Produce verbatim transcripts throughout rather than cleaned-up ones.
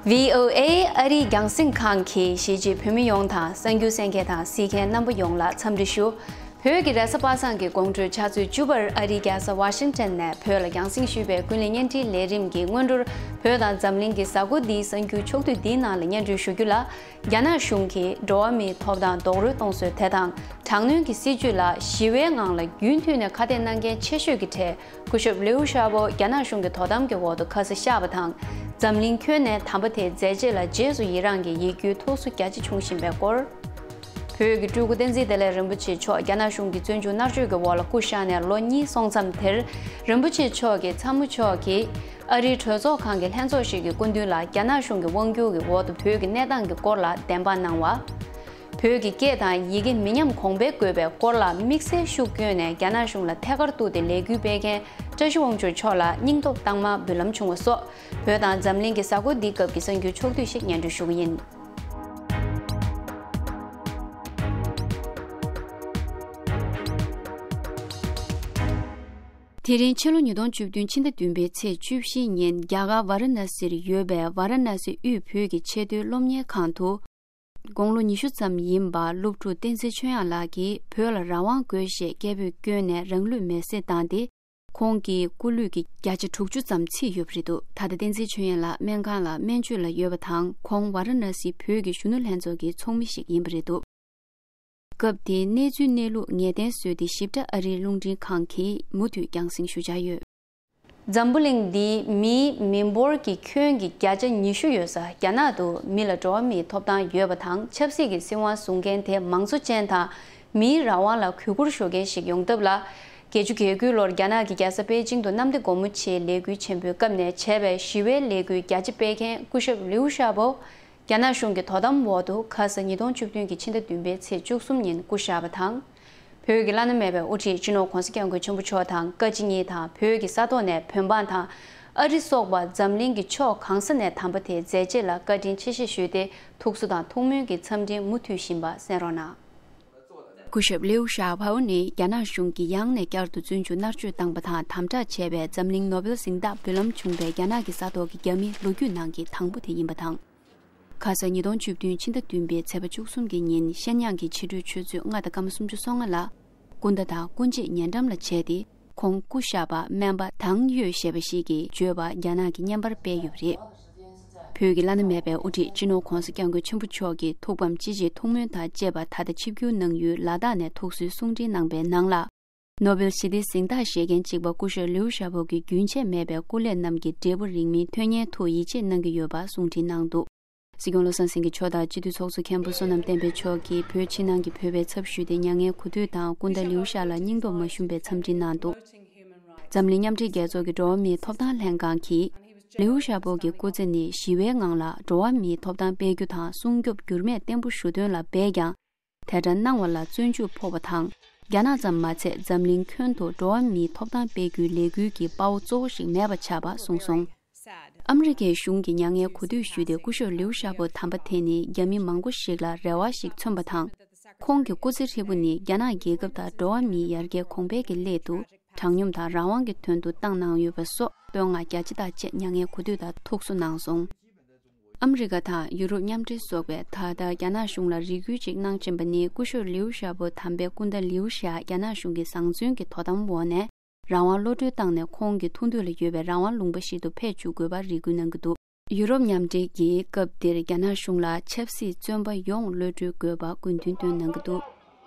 ཝི་ཨོ་ཨེ་ཨ་རིའི་རྒྱང་སྲིང་ཁང་གིས་གཞིས་བྱེས་བོད་མི་ཡོངས་དང་གསར་འགྱུར་གསན་མཁན་དང་གཟིགས་མཁན་རྣམ་པ་ཡོངས་ལ་འཚམས་འདྲི་ཞུ། བོད་ཀྱི་རེས་གཟའ་པ་སངས་ཀྱི་དགོང་དྲོའི་ཆུ་ཚོད་བཅུ་པར་ཨ་རིའི་རྒྱལ་ས་ཝ་ཤིང་ཊོན་ནས་བོད་ལ་རྒྱང་སྲིང་ཞུས་པའི་ཀུན་གླེང་བརྙན་འཕྲིན་ལས་རིམ་གྱི་སྔོན་འགྲོར། བོད་དང་འཛམ་གླིང་གི་གཟའ་འཁོར་འདིའི་གསར་འགྱུར་ཕྱོགས་བསྡུས་འདིའི་ནང་ལ་སྙན་སྒྲོན་ཞུ་རྒྱུ་ལ། རྒྱ་ནག་གཞུང་གིས་འགྲོ་བ་མིའི་ཐོབ་ཐང་རྡོག་རོལ་གཏོང་སྲོལ་དེ་དང་། དྲག་གནོན་གྱི་སྲིད་བྱུས་ལ་ཞི་བའི་ངང་ལ་རྒྱུན་མཐུད་ནས་ཁ་གཏད་གནང་མཁན་ཆེ་ཤོས་ཀྱི་གྲས། སྐུ་ཞབས་ལིའུ་ཞའོ་པོ་རྒྱ་ནག་གཞུང་གི་དོ་དམ་གྱི་འོག་ཏུ་ཁ་ས་བཞག་པ་དང་། འཛམ་གླིང་ཁྱོན་ནས་དམ་པ་དེའི་མཛད་རྗེས་ལ་རྗེས་སུ་ཡི་རངས་ཀྱི་ཡིད་སྐྱོའི་ཐུགས་གསོ་རྒྱ་ཆེ་བྱུང་བཞིན་པའི་སྐོར། བོད་ཀྱི་སྤྲུལ་སྐུ་བསྟན་འཛིན་བདེ་ལེགས་རིན་པོ་ཆེ་མཆོག་རྒྱ་ནག་གཞུང་གིས་བཙོན་འཇུག་མནར་གཅོད་ཀྱི་འོག་ལ་སྐུ་གཤེགས་ནས་ལོ་གཉིས་སོང་མཚམས་དེར། རིན་པོ་ཆེ་མཆོག་གི་ཚ་མོ་མཆོག་གིས་ཨ་རིའི་གྲོས་ཚོགས་ཁང་གི་ལྷན་ཚོགས་ཤིག་གི་སྐུ་མདུན་ལ་རྒྱ་ནག་གཞུང་གི་དབང་སྒྱུར་གྱི་འོག་ཏུ་བོད་ཀྱི་གནས་སྟངས་ཀྱི་སྐོར་ལ་བདེན་དཔང་གནང་བ། བོད་ཀྱི་སྐད་དང་ཡི་གེ་མི་ཉམས་གོང་འཕེལ་དགོས་པའི་སྐོར་ལ་དམིགས་བསལ་ཤུགས་བསྐྱོན་ནས་རྒྱ་ནག་གཞུང་ལ་ཐད་ཀར་གཏུགས་ཏེ་ལས་འགུལ་སྤེལ་མཁན་བཀྲ་ཤིས་དབང་ཕྱུག་མཆོག་ལ་སྙིང་སྟོབས་བཏང་མ་འབུལ་ལམ་བྱུང་བ་སོགས། བོད་དང་འཛམ་གླིང་གི་གཟའ་འཁོར་འདིའི་སྐབས་ཀྱི་གསར་འགྱུར་ཕྱོགས་བསྡུས་ཤིག་སྙན་སྒྲོན་ཞུ་གི་ཡིན། དེ་རིང་ཕྱི་ལོ་ཉིས་སྟོང་བཅུ་བདུན་ཕྱི་ཟླ་བདུན་པའི་ཚེས་བཅུ་བཞི་ཉིན་རྒྱ་གར་ཝཱ་ར་ཎ་སིར་ཡོད་པའི་ཝཱ་ར་ཎ་སི་དབུས་བོད་ཀྱི་ཆེས་མཐོའི་སློབ་གཉེར་ཁང་དུ། དགུང་ལོ་ཉི་ཤུ་ཙམ་ཡིན་པ་སློབ་ཕྲུག་བསྟན་འཛིན་ཆོས་དབྱངས་ལགས་ཀྱིས་བོད་ལ་རང་དབང་དགོས་ཞེས་སྐད་འབོད་བསྐྱོན་ནས་རང་ལུས་མེར་སྲེག་བཏང་སྟེ། ཁོང་གི་སྐུ་ལུས་ཀྱི་བརྒྱ་ཆ་དྲུག་ཅུ་ཙམ་ཚིག་ཡོད་པ་རེད་འདུག་ད་ལྟ་བསྟན་འཛིན་ཆོས་དབྱངས་ལགས་སྨན་ཁང་ལ་སྨན་བཅོས་ལ་ཡོད་པ་དང་། ཁོང་ཝཱ་ར་ཎ་སི་བོད་ཀྱི་གཞོན་ནུ་ལྷན་ཚོགས་ཀྱི་ཚོགས་མི་ཞིག་ཡིན་པ་རེད་འདུག་སྐབས་དེའི་གནས་ཚུལ་གནས་ལུགས་ངེས་གཏན་བཟོས་ཏེ་ཞིབ་ཕྲ་ཨ་རིའི་རླུང་འཕྲིན་ཁང་གིས་མུ་མཐུད་རྒྱང་སྲིང་ཞུ་འཆར་ཡོད། འཛམ་བུ་གླིང་འདིའི་མིའི་མི་འབོར་གྱི་ཁྱོན་གྱི་བརྒྱ་ཆ་ཉི་ཤུ་ཡོད་ས་རྒྱ་ནག་ཏུ་མི་ལ་འགྲོ་བ་མིའི་ཐོབ་ཐང་ཡོད་པ་དང་ཆབ་སྲིད་ཀྱི་སྲིད་དབང་བཟུང་མཁན་དེ་མང་གཙོ་ཅན་དང་མིའི་རང་དབང་ལ་གུས་བཀུར་ཞུ་མཁན་ཞིག་ཡོང་ཐབས་ལ། བརྒྱད་ཅུ་གྱ་དགུ་ལོར་རྒྱ་ནག་གི་རྒྱལ་ས་པེ་ཅིང་དུ་གནམ་བདེ་སྒོ་མོ་ཆེའི་ལས་འགུལ་ཆེན་པོའི་སྐབས་ནས་བྱས་པའི་ཞི་བའི་ལས་འགུལ་རྒྱ་ཆེ་སྤེལ་མཁན་སྐུ་ཞབས་ལིའུ་ཞའོ་པོ། རྒྱ་ནག་གཞུང་གི་དོ་དམ་འོག་ཏུ་ཁ་ས་ཉིས་སྟོང་བཅུ་བདུན་གྱི་ཕྱི་ཟླ་བདུན་པའི་ཚེས་བཅུ་གསུམ་ཉིན་སྐུ་གཤེགས་པ་དང་། བོད་ཀྱི་བླ་ན་མེད་པའི་དབུ་ཁྲིད་སྤྱི་ནོར་༧གོང་ས་༧སྐྱབས་མགོན་ཆེན་པོ་མཆོག་དང་བཀའ་སྤྱི་གཉིས་དང་བོད་ཀྱི་ས་ཐོག་ནས་བོད་འབངས་དང་། ཨ་རི་སོགས་པ་འཛམ་གླིང་གི་ཕྱོགས་གང་ས་ནས་དམ་པ་དེའི་མཛད་རྗེས་ལ་བཀའ་དྲིན་ཆེ་ཞེས་ཞུས་ཏེ་ཐུགས་གསོ་དང་ཐུགས་སྨོན་གྱི་འཚམས་འཕྲིན་མུ་མཐུད་བཞིན་པ་གསན་རོགས་གནང་། སྐུ་ཞབས་ལིའུ་ཞའོ་པོ་ནི་རྒྱ་ནག་གཞུང་གིས་ཡང་ནས་བསྐྱར་དུ་བཙོན་འཇུག་མནར་གཅོད་བཏང་པ་དང་དམ་དྲག་བྱས་པའི་འཛམ་གླིང་ནོ་བེལ་གཟེངས་རྟགས་འབུལ་ལམ་བྱུང་བའི་རྒྱ་ནག་གི་ས་ཐོག་གི་རྒྱ་མི་ལོ་རྒྱུས་ནང་གི་དང་པོ་དེ་ཡིན་པ་དང་། ཁ་སང་ཉིས་སྟོང་བཅུ་བདུན་ཕྱི་ཟླ་བདུན་པའི་ཚེས་པ་བཅུ་གསུམ་གྱི་ཉིན་བཤེར་དམྱལ་གྱི་ཕྱི་དྲོའི་ཆུ་ཚོད་ལྔ་དང་སྐར་མ་སུམ་ཅུ་སོ་ལྔ་ལ། སྐུ་ཟླ་དང་སྐུ་མཆེད་ཉེ་འགྲམ་ལ་བྱས་ཏེ། ཁོང་སྐུ་གཤེགས་པ་སྨན་པ་དང་ཡོས་ཞེས་པ་ཞིག་གིས་བརྗོད་པ་རྒྱ་ནག་གིས་བརྙན་པར་སྤེལ་ཡོད་པ་རེད། བོད་ཀྱི་བླ་ན་མེད་པའི་དབུ་ཁྲིད་སྤྱི་ནོར་༧གོང་ས་༧སྐྱབས་མགོན་ཆེན་པོ་མཆོག་གི་ཐུགས་ཕམ་ཅི་བྱེད་ཐུགས་སྨོན་དང་བཅས་པ་ད་ལྟ་ཆིབས་བསྒྱུར་གནང་ཡུལ་ལ་དྭགས་ནས་ཐུགས་གསོའི་གསུང་འཕྲིན་གནང་པའི་ནང་ལ། ནོ་བེལ་ཞི་བདེའི་གཟེངས་རྟགས་བཞེས་མཁན་གཅིག་པ་སྐུ་ཞབས་ལིའུ་ཞའོ་པོ་གི་རྒྱུན་ཆད་མེད་པའི་སྐུ་ལས་རྣམས་ཀྱི་འབྲས་བུ་རིང་མིན་ཐོན་མཁན་ཐུགས་ཡིད་ཆེས་གནང་གི་ཡོད་པ་གསུང་འཕྲིན་གནང་འདུག་སྲིད་སྐྱོང་བློ་བཟང་སེང་གེ་མཆོག་དང་སྤྱི་འཐུས་ཚོགས་གཙོ་མཁན་པོ་བསོད་ནམས་བསྟན་འཕེལ་མཆོག་གིས་བོད་ཕྱི་ནང་གི་བོད་པའི་ཚབ་ཞུས་ཏེ་མྱ་ངན་གུས་འདུད་དང་སྐུ་ཟླ་ལིའུ་ཞའོ་ལ་སྙིང་སྟོབས་མ་ཞུམ་པའི་འཚམས་འདྲི་གནང་འདུག་འཛམ་གླིང་མཉམ་འབྲེལ་རྒྱལ་ཚོགས་ཀྱི་འགྲོ་བ་མིའི་ཐོབ་ཐང་ལྷན་ཁང་གིས། ལིའུ་ཞའོ་པོ་གི་སྐུ་ཚེ་ནི་ཞི་བའི་ངང་ལ་འགྲོ་བ་མིའི་ཐོབ་ཐང་སྤེལ་རྒྱུ་དང་སྲུང་སྐྱོབ་འགྱུར་མེད་བརྟན་པོ་ཞུ་དོན་ལ་འབད་ཀྱང་། དེ་འདྲ་གནང་བ་ལ་བཙོན་འཇུག་ཕོག་པ་དང་། རྒྱ་ནག་ཙམ་མ་ཚད་འཛམ་གླིང་ཁྱོན་དུ་འགྲོ་བ་མིའི་ཐོབ་ཐང་སྤེལ་རྒྱུའི་ལས་འགུལ་གྱི་དཔའ་བོ་གཙོ་བོ་ཞིག་མེད་པ་ཆགས་པ་གསུངས་སོང་། ཨ་མི་རི་ཀའི་གཞུང་གིས་མྱ་ངན་གུས་འདུད་ཞུས་ཏེ་སྐུ་ཞབས་ལིའུ་ཞའོ་པོ་དམ་པ་དེ་ནི་རྒྱ་མི་མང་པོ་ཞིག་ལ་རེ་བ་ཞིག་མཚོན་པ་དང་། ཁོང་གི་སྐུ་ཚེ་ཧྲིལ་པོ་ནི་རྒྱ་ནག་རྒྱལ་ཁབ་དང་འགྲོ་བ་མིའི་ཡར་རྒྱས་གོང་འཕེལ་གྱི་སླད་དུ་དྲང་སྙོམས་དང་རང་དབང་གི་དོན་དུ་བཏང་གནང་ཡོད་པ་སོགས་བསྟོད་བསྔགས་རྒྱ་ཆེ་དང་བཅས་མྱ་ངན་གུས་འདུད་དང་ཐུགས་གསོ་གནང་སོང་། ཨ་མི་རི་ཀ་དང་ཡུ་རོབ་མཉམ་འབྲེལ་སོགས་པས་ད་ལྟ་རྒྱ་ནག་གཞུང་ལ་རེ་སྐུལ་ཅིག་གནང་བཞིན་པ་ནི་སྐུ་ཞབས་ལིའུ་ཞའོ་པོ་དམ་པའི་སྐུ་ཟླ་ལིའུ་ཞའོ་རྒྱ་ནག་གཞུང་གི་བཟང་བཙོན་གྱི་དོ་དམ་འོག་ནས་རང་དབང་གློད་གྲོལ་བཏང་ནས་ཁོང་གི་ཐུགས་འདོད་ལ་ཡོད་པའི་རང་དབང་ལུང་པ་ཞིག་ཏུ་ཕེབས་བཅུག་དགོས་པར་རེ་སྐུལ་གནང་གི་འདུག་ཡུ་རོབ་མཉམ་འབྲེལ་གྱིས་སྐབས་འདིར་རྒྱ་ནག་གཞུང་ལ་ཆབ་སྲིད་བཙོན་པ་ཡོངས་གློད་གྲོལ་དགོས་པ་དགོས་འདུན་བཏོན་གནང་གི་འདུག་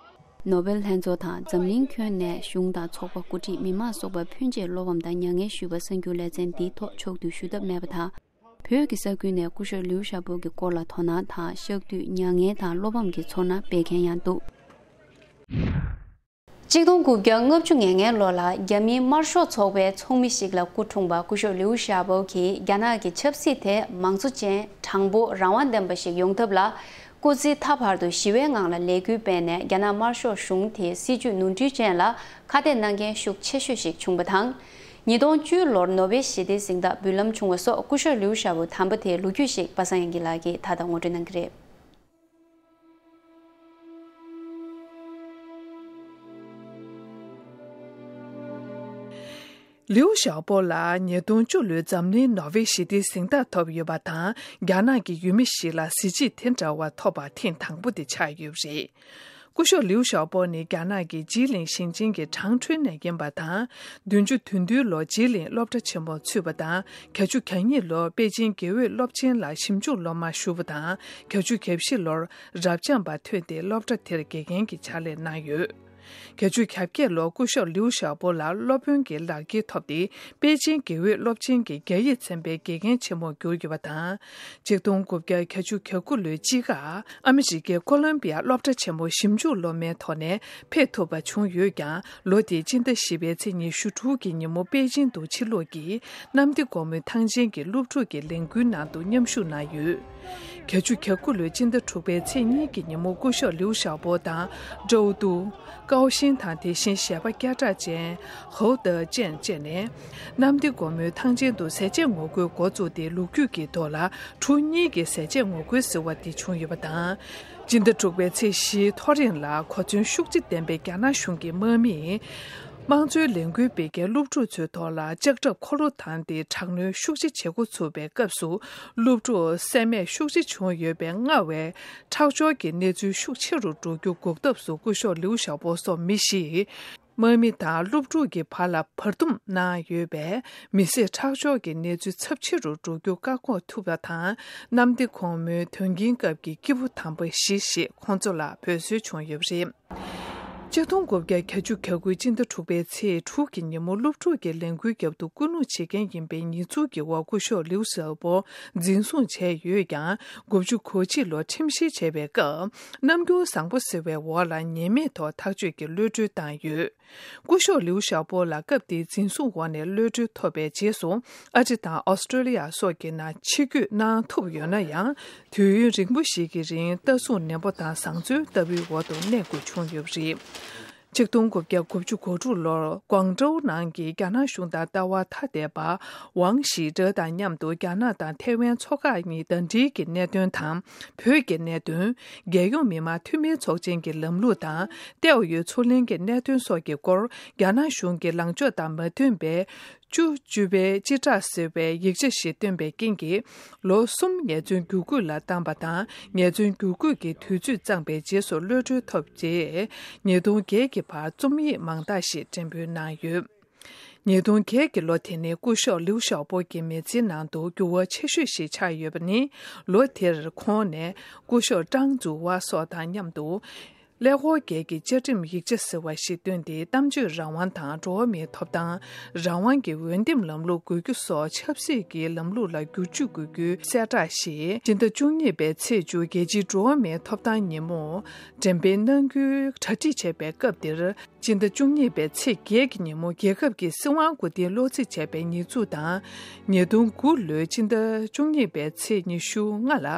ནོ་བེལ་ལྷན་ཚོགས་དང་འཛམ་གླིང་ཁྱོན་ནས་གཞུང་དང་ཚོགས་པ་འགོ་ཁྲིད་མི་མང་སོགས་པ་ཕོན་ཆེ་བློ་ཕམ་དང་མྱ་ངན་ཞུས་པ་གསར་འགྱུར་ལེ་ཚན་འདིའི་ཐོག་ཕྱོགས་བསྡུས་ཞུ་ཐབས་མེད་པ་དང་། བོད་ཀྱི་ས་ཁུལ་ནས་སྐུ་ཞབས་ལིའུ་ཞའོ་པོ་གི་སྐོར་ལ་དོ་སྣང་དང་གཤགས་བསྡུས་མྱ་ངན་དང་བློ་ཕམ་གྱི་ཚོར་སྣང་སྤེལ་མཁན་ཡང་འདུག་གཅིག་སྟོང་དགུ་བརྒྱ་ལྔ་བཅུ་ང་ལྔའི་ལོ་ལ་རྒྱ་མིའི་དམར་ཤོག་ཚོགས་པའི་ཚོགས་མི་ཞིག་ལ་སྐུ་འཁྲུངས་པ་སྐུ་ཞབས་ལིའུ་ཞའོ་པོ་གིས་རྒྱ་ནག་གི་ཆབ་སྲིད་དེ་མང་གཙོ་ཅན་དྲང་པོ་རང་དབང་ལྡན་པ་ཞིག་ཡོང་ཐབས་ལ། སྐུ་ཚེ་མཐའ་བར་དུ་ཞི་བའི་ངང་ལ་ལས་འགུལ་སྤེལ་ནས་རྒྱ་ནག་དམར་ཤོག་གཞུང་དེའི་སྲིད་བྱུས་ནོར་འཁྲུལ་ཅན་ལ་ཁ་གཏད་གནང་མཁན་ཤུགས་ཆེ་ཤོས་ཤིག་བྱུང་བ་དང་། ཉིས་སྟོང་བཅུ་ལོར་ནོ་བེལ་ཞི་བདེའི་གཟེངས་རྟགས་འབུལ་ལམ་བྱུང་བ་སོགས་སྐུ་ཞབས་ལིའུ་ཞའོ་པོ་དམ་པ་དེའི་ལོ་རྒྱུས་ཤིག་པ་སངས་དབྱངས་སྐྱིད་ལགས་ཀྱིས་ད་ལྟ་ངོ་སྤྲོད་གནང་གི་རེད། ལིའུ་ཞའོ་པོ་ལ་ཉིས་སྟོང་བཅུ་ལོའི་འཛམ་གླིང་ནོ་བེལ་ཞི་བདེའི་གཟེངས་རྟགས་ཐོབ་ཡོད་པ་དང་། རྒྱ་ནག་གི་ཡུལ་མི་ཞིག་ལ་གཟི་བརྗིད་དེ་འདྲ་བ་ཐོབ་པ་ཐེངས་དང་པོ་དེ་ཆགས་ཡོད་པ་རེད། སྐུ་ཞབས་ལིའུ་ཞའོ་པོ་ནི་རྒྱ་ནག་གི་ཇི་ལིང་ཞིང་ཆེན་གྱི་ཁྲང་ཁྲུན་ནས་ཡིན་པ་དང་། བདུན་ཅུ་དོན་བདུན་ལོར་ཇི་ལིང་སློབ་གྲྭ་ཆེན་མོར་ཚུད་པ་དང་། བརྒྱད་ཅུ་གྱ་གཉིས་ལོར་པེ་ཅིང་དགེ་འོས་སློབ་ཆེན་ལ་ཞིབ་འཇུག་སློབ་མར་ཞུགས་པ་དང་། བརྒྱད་ཅུ་གྱ་བཞི་ལོར་རབ་འབྱམས་པ་ཐོན་ཏེ་སློབ་གྲྭ་དེར་དགེ་རྒན་གྱི་ཕྱག་ལས་གནང་ཡོད། བརྒྱད་ཅུ་གྱ་བརྒྱད་ལོར་སྐུ་ཞབས་ལིའུ་ཞའོ་པོ་ལ་སློབ་དཔོན་གྱི་ལག་འཁྱེར་ཐོབ་སྟེ། པེ་ཅིང་དགེ་འོས་སློབ་ཆེན་གྱི་རྒྱ་ཡིག་ཚན་པའི་དགེ་རྒན་ཆེན་མོར་གྱུར་ཡོད་པ་དང་། ཆིག་སྟོང་དགུ་བརྒྱ་གྱ་གཅིག་གྱ་དགུ་ལོའི་དཔྱིད་ཀ་ཨ་མི་རི་ཀའི་ཀོ་ལོམ་བི་ཡ་སློབ་གྲྭ་ཆེན་མོར་ཞིབ་འཇུག་སློབ་མའི་ཐོག་ནས་ཕེབས་ཐུབ་པ་བྱུང་ཡོད་ཀྱང་། ལོ་དེའི་སྤྱི་ཟླ་བཞི་པའི་ཚེས་ཉི་ཤུ་དྲུག་གི་ཉིན་མོ་པེ་ཅིང་དུ་ཕྱིར་ལོག་གིས་གནམ་བདེ་སྒོ་མོའི་ཐང་ཆེན་གྱི་སློབ་ཕྲུག་གི་ལས་འགུལ་ནང་དུ་མཉམ་ཞུགས་གནང་ཡོད། བརྒྱད་ཅུ་གྱ་དགུ་ལོའི་སྤྱི་ཟླ་དྲུག་པའི་ཚེས་གཉིས་ཀྱི་ཉིན་མོ་སྐུ་ཞབས་ལིའུ་ཞའོ་པོ་དང་། ཀྲོའུ་ཏུའུ། ཀའོ་ཤིན་དང་། དེ་བཞིན་གཞས་པ་སྐད་གྲགས་ཅན་ཧོའུ་ཏེ་ཅན་བཅས་ནས། གནམ་བདེ་སྒོ་མོའི་ཐང་ཆེན་དུ་ཟས་བཅད་ངོ་རྒོལ་འགོ་བཙུགས་ཏེ། ལོ་རྒྱུས་ཀྱི་ཐོག་ལ་ཕྲུ་གུ་གཉིས་ཀྱི་ཟས་བཅད་ངོ་རྒོལ་ཟེར་བ་དེ་བྱུང་ཡོད་པ་དང་། སྤྱི་ཟླ་དྲུག་པའི་ཚེས་བཞིའི་ཐོ་རེངས་ལ་གོ་མཚོན་ཤུགས་ཆེ་ལྡན་པའི་རྒྱ་ནག་གཞུང་གི་དམག་མིས། དམངས་གཙོའི་ལས་འགུལ་སྤེལ་མཁན་སློབ་ཕྲུག་ཚོའི་ཐོག་ལ་ལྕགས་ཁྲབ་འཁོར་ལོ་བཏང་སྟེ་དྲག་གནོན་ཤུགས་ཆེ་བྱེད་འགོ་ཚུགས་པའི་སྐབས་སུ། སློབ་ཕྲུག་བསད་རྨས་ཤུགས་ཆེ་བྱུང་ཡོད་པའི་སྔར་བས་ཁྲག་སྦྱོར་གྱི་གནས་ཚུལ་ཤུགས་ཆེ་རུ་འགྲོ་རྒྱུ་འགོག་ཐབས་སུ། སྐུ་ཞབས་ལིའུ་ཞའོ་པོ་སོགས་མི་བཞིས་དམག་མི་དང་སློབ་ཕྲུག་གི་བར་ལ་བར་འདུམ་གནང་ཡོད་པས། མི་བསད་ཁྲག་སྦྱོར་གྱི་གནས་ཚུལ་ཚབས་ཆེ་རུ་འགྲོ་རྒྱུ་བཀག་འགོག་ཐུབ་པ་དང་། གནམ་བདེ་སྒོ་མོའི་དོན་རྐྱེན་སྐབས་ཀྱི་སྐྱེས་བུ་དམ་པ་བཞི་ཞེས་ཁོང་ཚོ་ལ་འབོད་སྲོལ་བྱུང་ཡོད་པ་རེད། ཆིག་སྟོང་དགུ་བརྒྱ་གྱ་གཅིག་གྱ་དགུའི་སྤྱི་ཟླ་དྲུག་པའི་ཚེས་དྲུག་གི་ཉིན་མོ། སློབ་ཕྲུག་གི་ལས་འགུལ་རྒྱབ་ཏུ་སྐུ་སྣུར་བྱེད་མཁན་ཡིན་པའི་ཉེས་འཛུགས་ཀྱི་འོག་སྐུ་ཞབས་ལིའུ་ཞའོ་པོ་འཛིན་བཟུང་བྱས་ཡོད་ཀྱང་། དགུ་བཅུ་གོ་གཅིག་ལོར་ཁྲིམས་བཤེར་བྱས་པའི་སྐབས། རྣམ་འགྱུར་བཟང་པོ་ཟེར་བའི་འོག་ལ་ཉེས་མེད་ཐོག་ཐག་གཅོད་ཀྱི་གློད་གྲོལ་བཏང་ཡོད། སྐུ་ཞབས་ལིའུ་ཞའོ་པོ་ལ་སྐབས་དེའི་འཛིན་བཟུང་འོག་ནས་གློད་གྲོལ་ཐོབ་པའི་རྗེས་སུ། ཨ་རི་དང་ཨོ་སི་ཀྲོ་ལི་ཡ་སོགས་ཀྱི་ནང་ཕྱིར་སྐྱོད་གནང་ཐུབ་ཡོད་ན་ཡང་། དུས་ཡུན་རིང་པོ་ཞིག་གི་རིང་ལྟ་སྲུང་ནན་པོ་དང་བཟང་བཙོན་ལྟ་བུའི་འོག་ཏུ་གནས་དགོས་བྱུང་ཡོད་པ་རེད། ཆིག་སྟོང་དགུ་བརྒྱ་དགུ་བཅུ་གོ་དྲུག་ལོར་ཀོང་ཀྲོའུ་ནང་གི་རྒྱ་ནག་གཞུང་དང་ལྟ་བ་ཐ་དད་པ་ཝང་ཞི་ཀྲོའུ་དང་མཉམ་དུ། རྒྱ་ནག་དང་ཐའེ་ཝན་མཚོ་འགག་གཉིས་ཟླ་སྒྲིལ་གྱི་གནད་དོན་དང་། བོད་ཀྱི་གནད་དོན། རྒྱལ་ཡོངས་མི་དམངས་འཐུས་མིའི་ཚོགས་ཆེན་གྱི་ལམ་ལུགས་དང་། ཏེའོ་ཡོའི་མཚོ་གླིང་གི་གནད་དོན་སོགས་ཀྱི་སྐོར། རྒྱ་ནག་གཞུང་གི་ལངས་ཕྱོགས་དང་མ་མཐུན་པའི། བཅུ་བཅུ་པའི་སྤྱི་བསྒྲགས་ཟེར་བའི་ཡིག་ཆ་ཞིག་བཏོན་པའི་རྐྱེན་གྱིས། ལོ་གསུམ་ངལ་རྩོལ་བསྒྱུར་བཀོད་ལ་བཏང་བ་དང་། ངལ་རྩོལ་བསྒྱུར་བཀོད་ཀྱི་དུས་ཚོད་གཙང་པའི་རྗེས་སུ་གློད་གྲོལ་ཐོབ་རྗེས། ཉིས་སྟོང་བརྒྱད་ཀྱི་བར་རྩོམ་ཡིག་མང་དག་ཞིག་འགྲེམས་སྤེལ་གནང་ཡོད། ཉིས་སྟོང་བརྒྱད་ཀྱི་ལོ་དེ་ནི་སྐུ་ཞབས་ལིའུ་ཞའོ་པོ་གྱི་མི་ཚེའི་ནང་དུ་འགྱུར་བ་ཆེ་ཤོས་ཤིག་ཆགས་ཡོད་པ་ནི། ལོ་དེར་ཁོང་ནས་སྐུ་ཞབས་ཀྲང་ཙུའུ་ཝ་སོགས་དང་མཉམ་དུ། ཀླད་ཀོར་བརྒྱད་ཀྱི་བཅའ་ཁྲིམས་ཡིག་ཆ་ཟེར་བ་ཞིག་བཏོན་ཏེ། གཏམ་བརྗོད་རང་དབང་དང་འགྲོ་བ་མིའི་ཐོབ་ཐང་། རང་དབང་གི་འོས་འདེམས་ལམ་ལུགས་དགོས་རྒྱུ་སོགས་ཆབ་སྲིད་ཀྱི་ལམ་ལུགས་ལ་བསྒྱུར་བཅོས་དགོས་རྒྱུའི་གསལ་བསྒྲགས་ཤིག་སྤྱི་ཟླ་བཅུ་གཉིས་པའི་ཚེས་བཅུ། རྒྱལ་སྤྱིའི་འགྲོ་བ་མིའི་ཐོབ་ཐང་ཉིན་མོ་འགྲེམས་སྤེལ་གནང་རྒྱུའི་གྲ་སྒྲིག་བྱས་པའི་སྐབས་དེར། སྤྱི་ཟླ་བཅུ་གཉིས་པའི་ཚེས་བརྒྱད་ཀྱི་ཉིན་མོ། རྒྱལ་ཁབ་ཀྱི་སྲིད་དབང་མགོ་རྟིང་སློག་རྩིས་བྱས་པའི་ཉེས་འཛུགས་དང་། ཉིས་སྟོང་དགུ་ལོའི་སྤྱི་ཟླ་བཅུ་གཉིས་པའི་ཚེས་ཉི་ཤུ་ལྔ་ལ་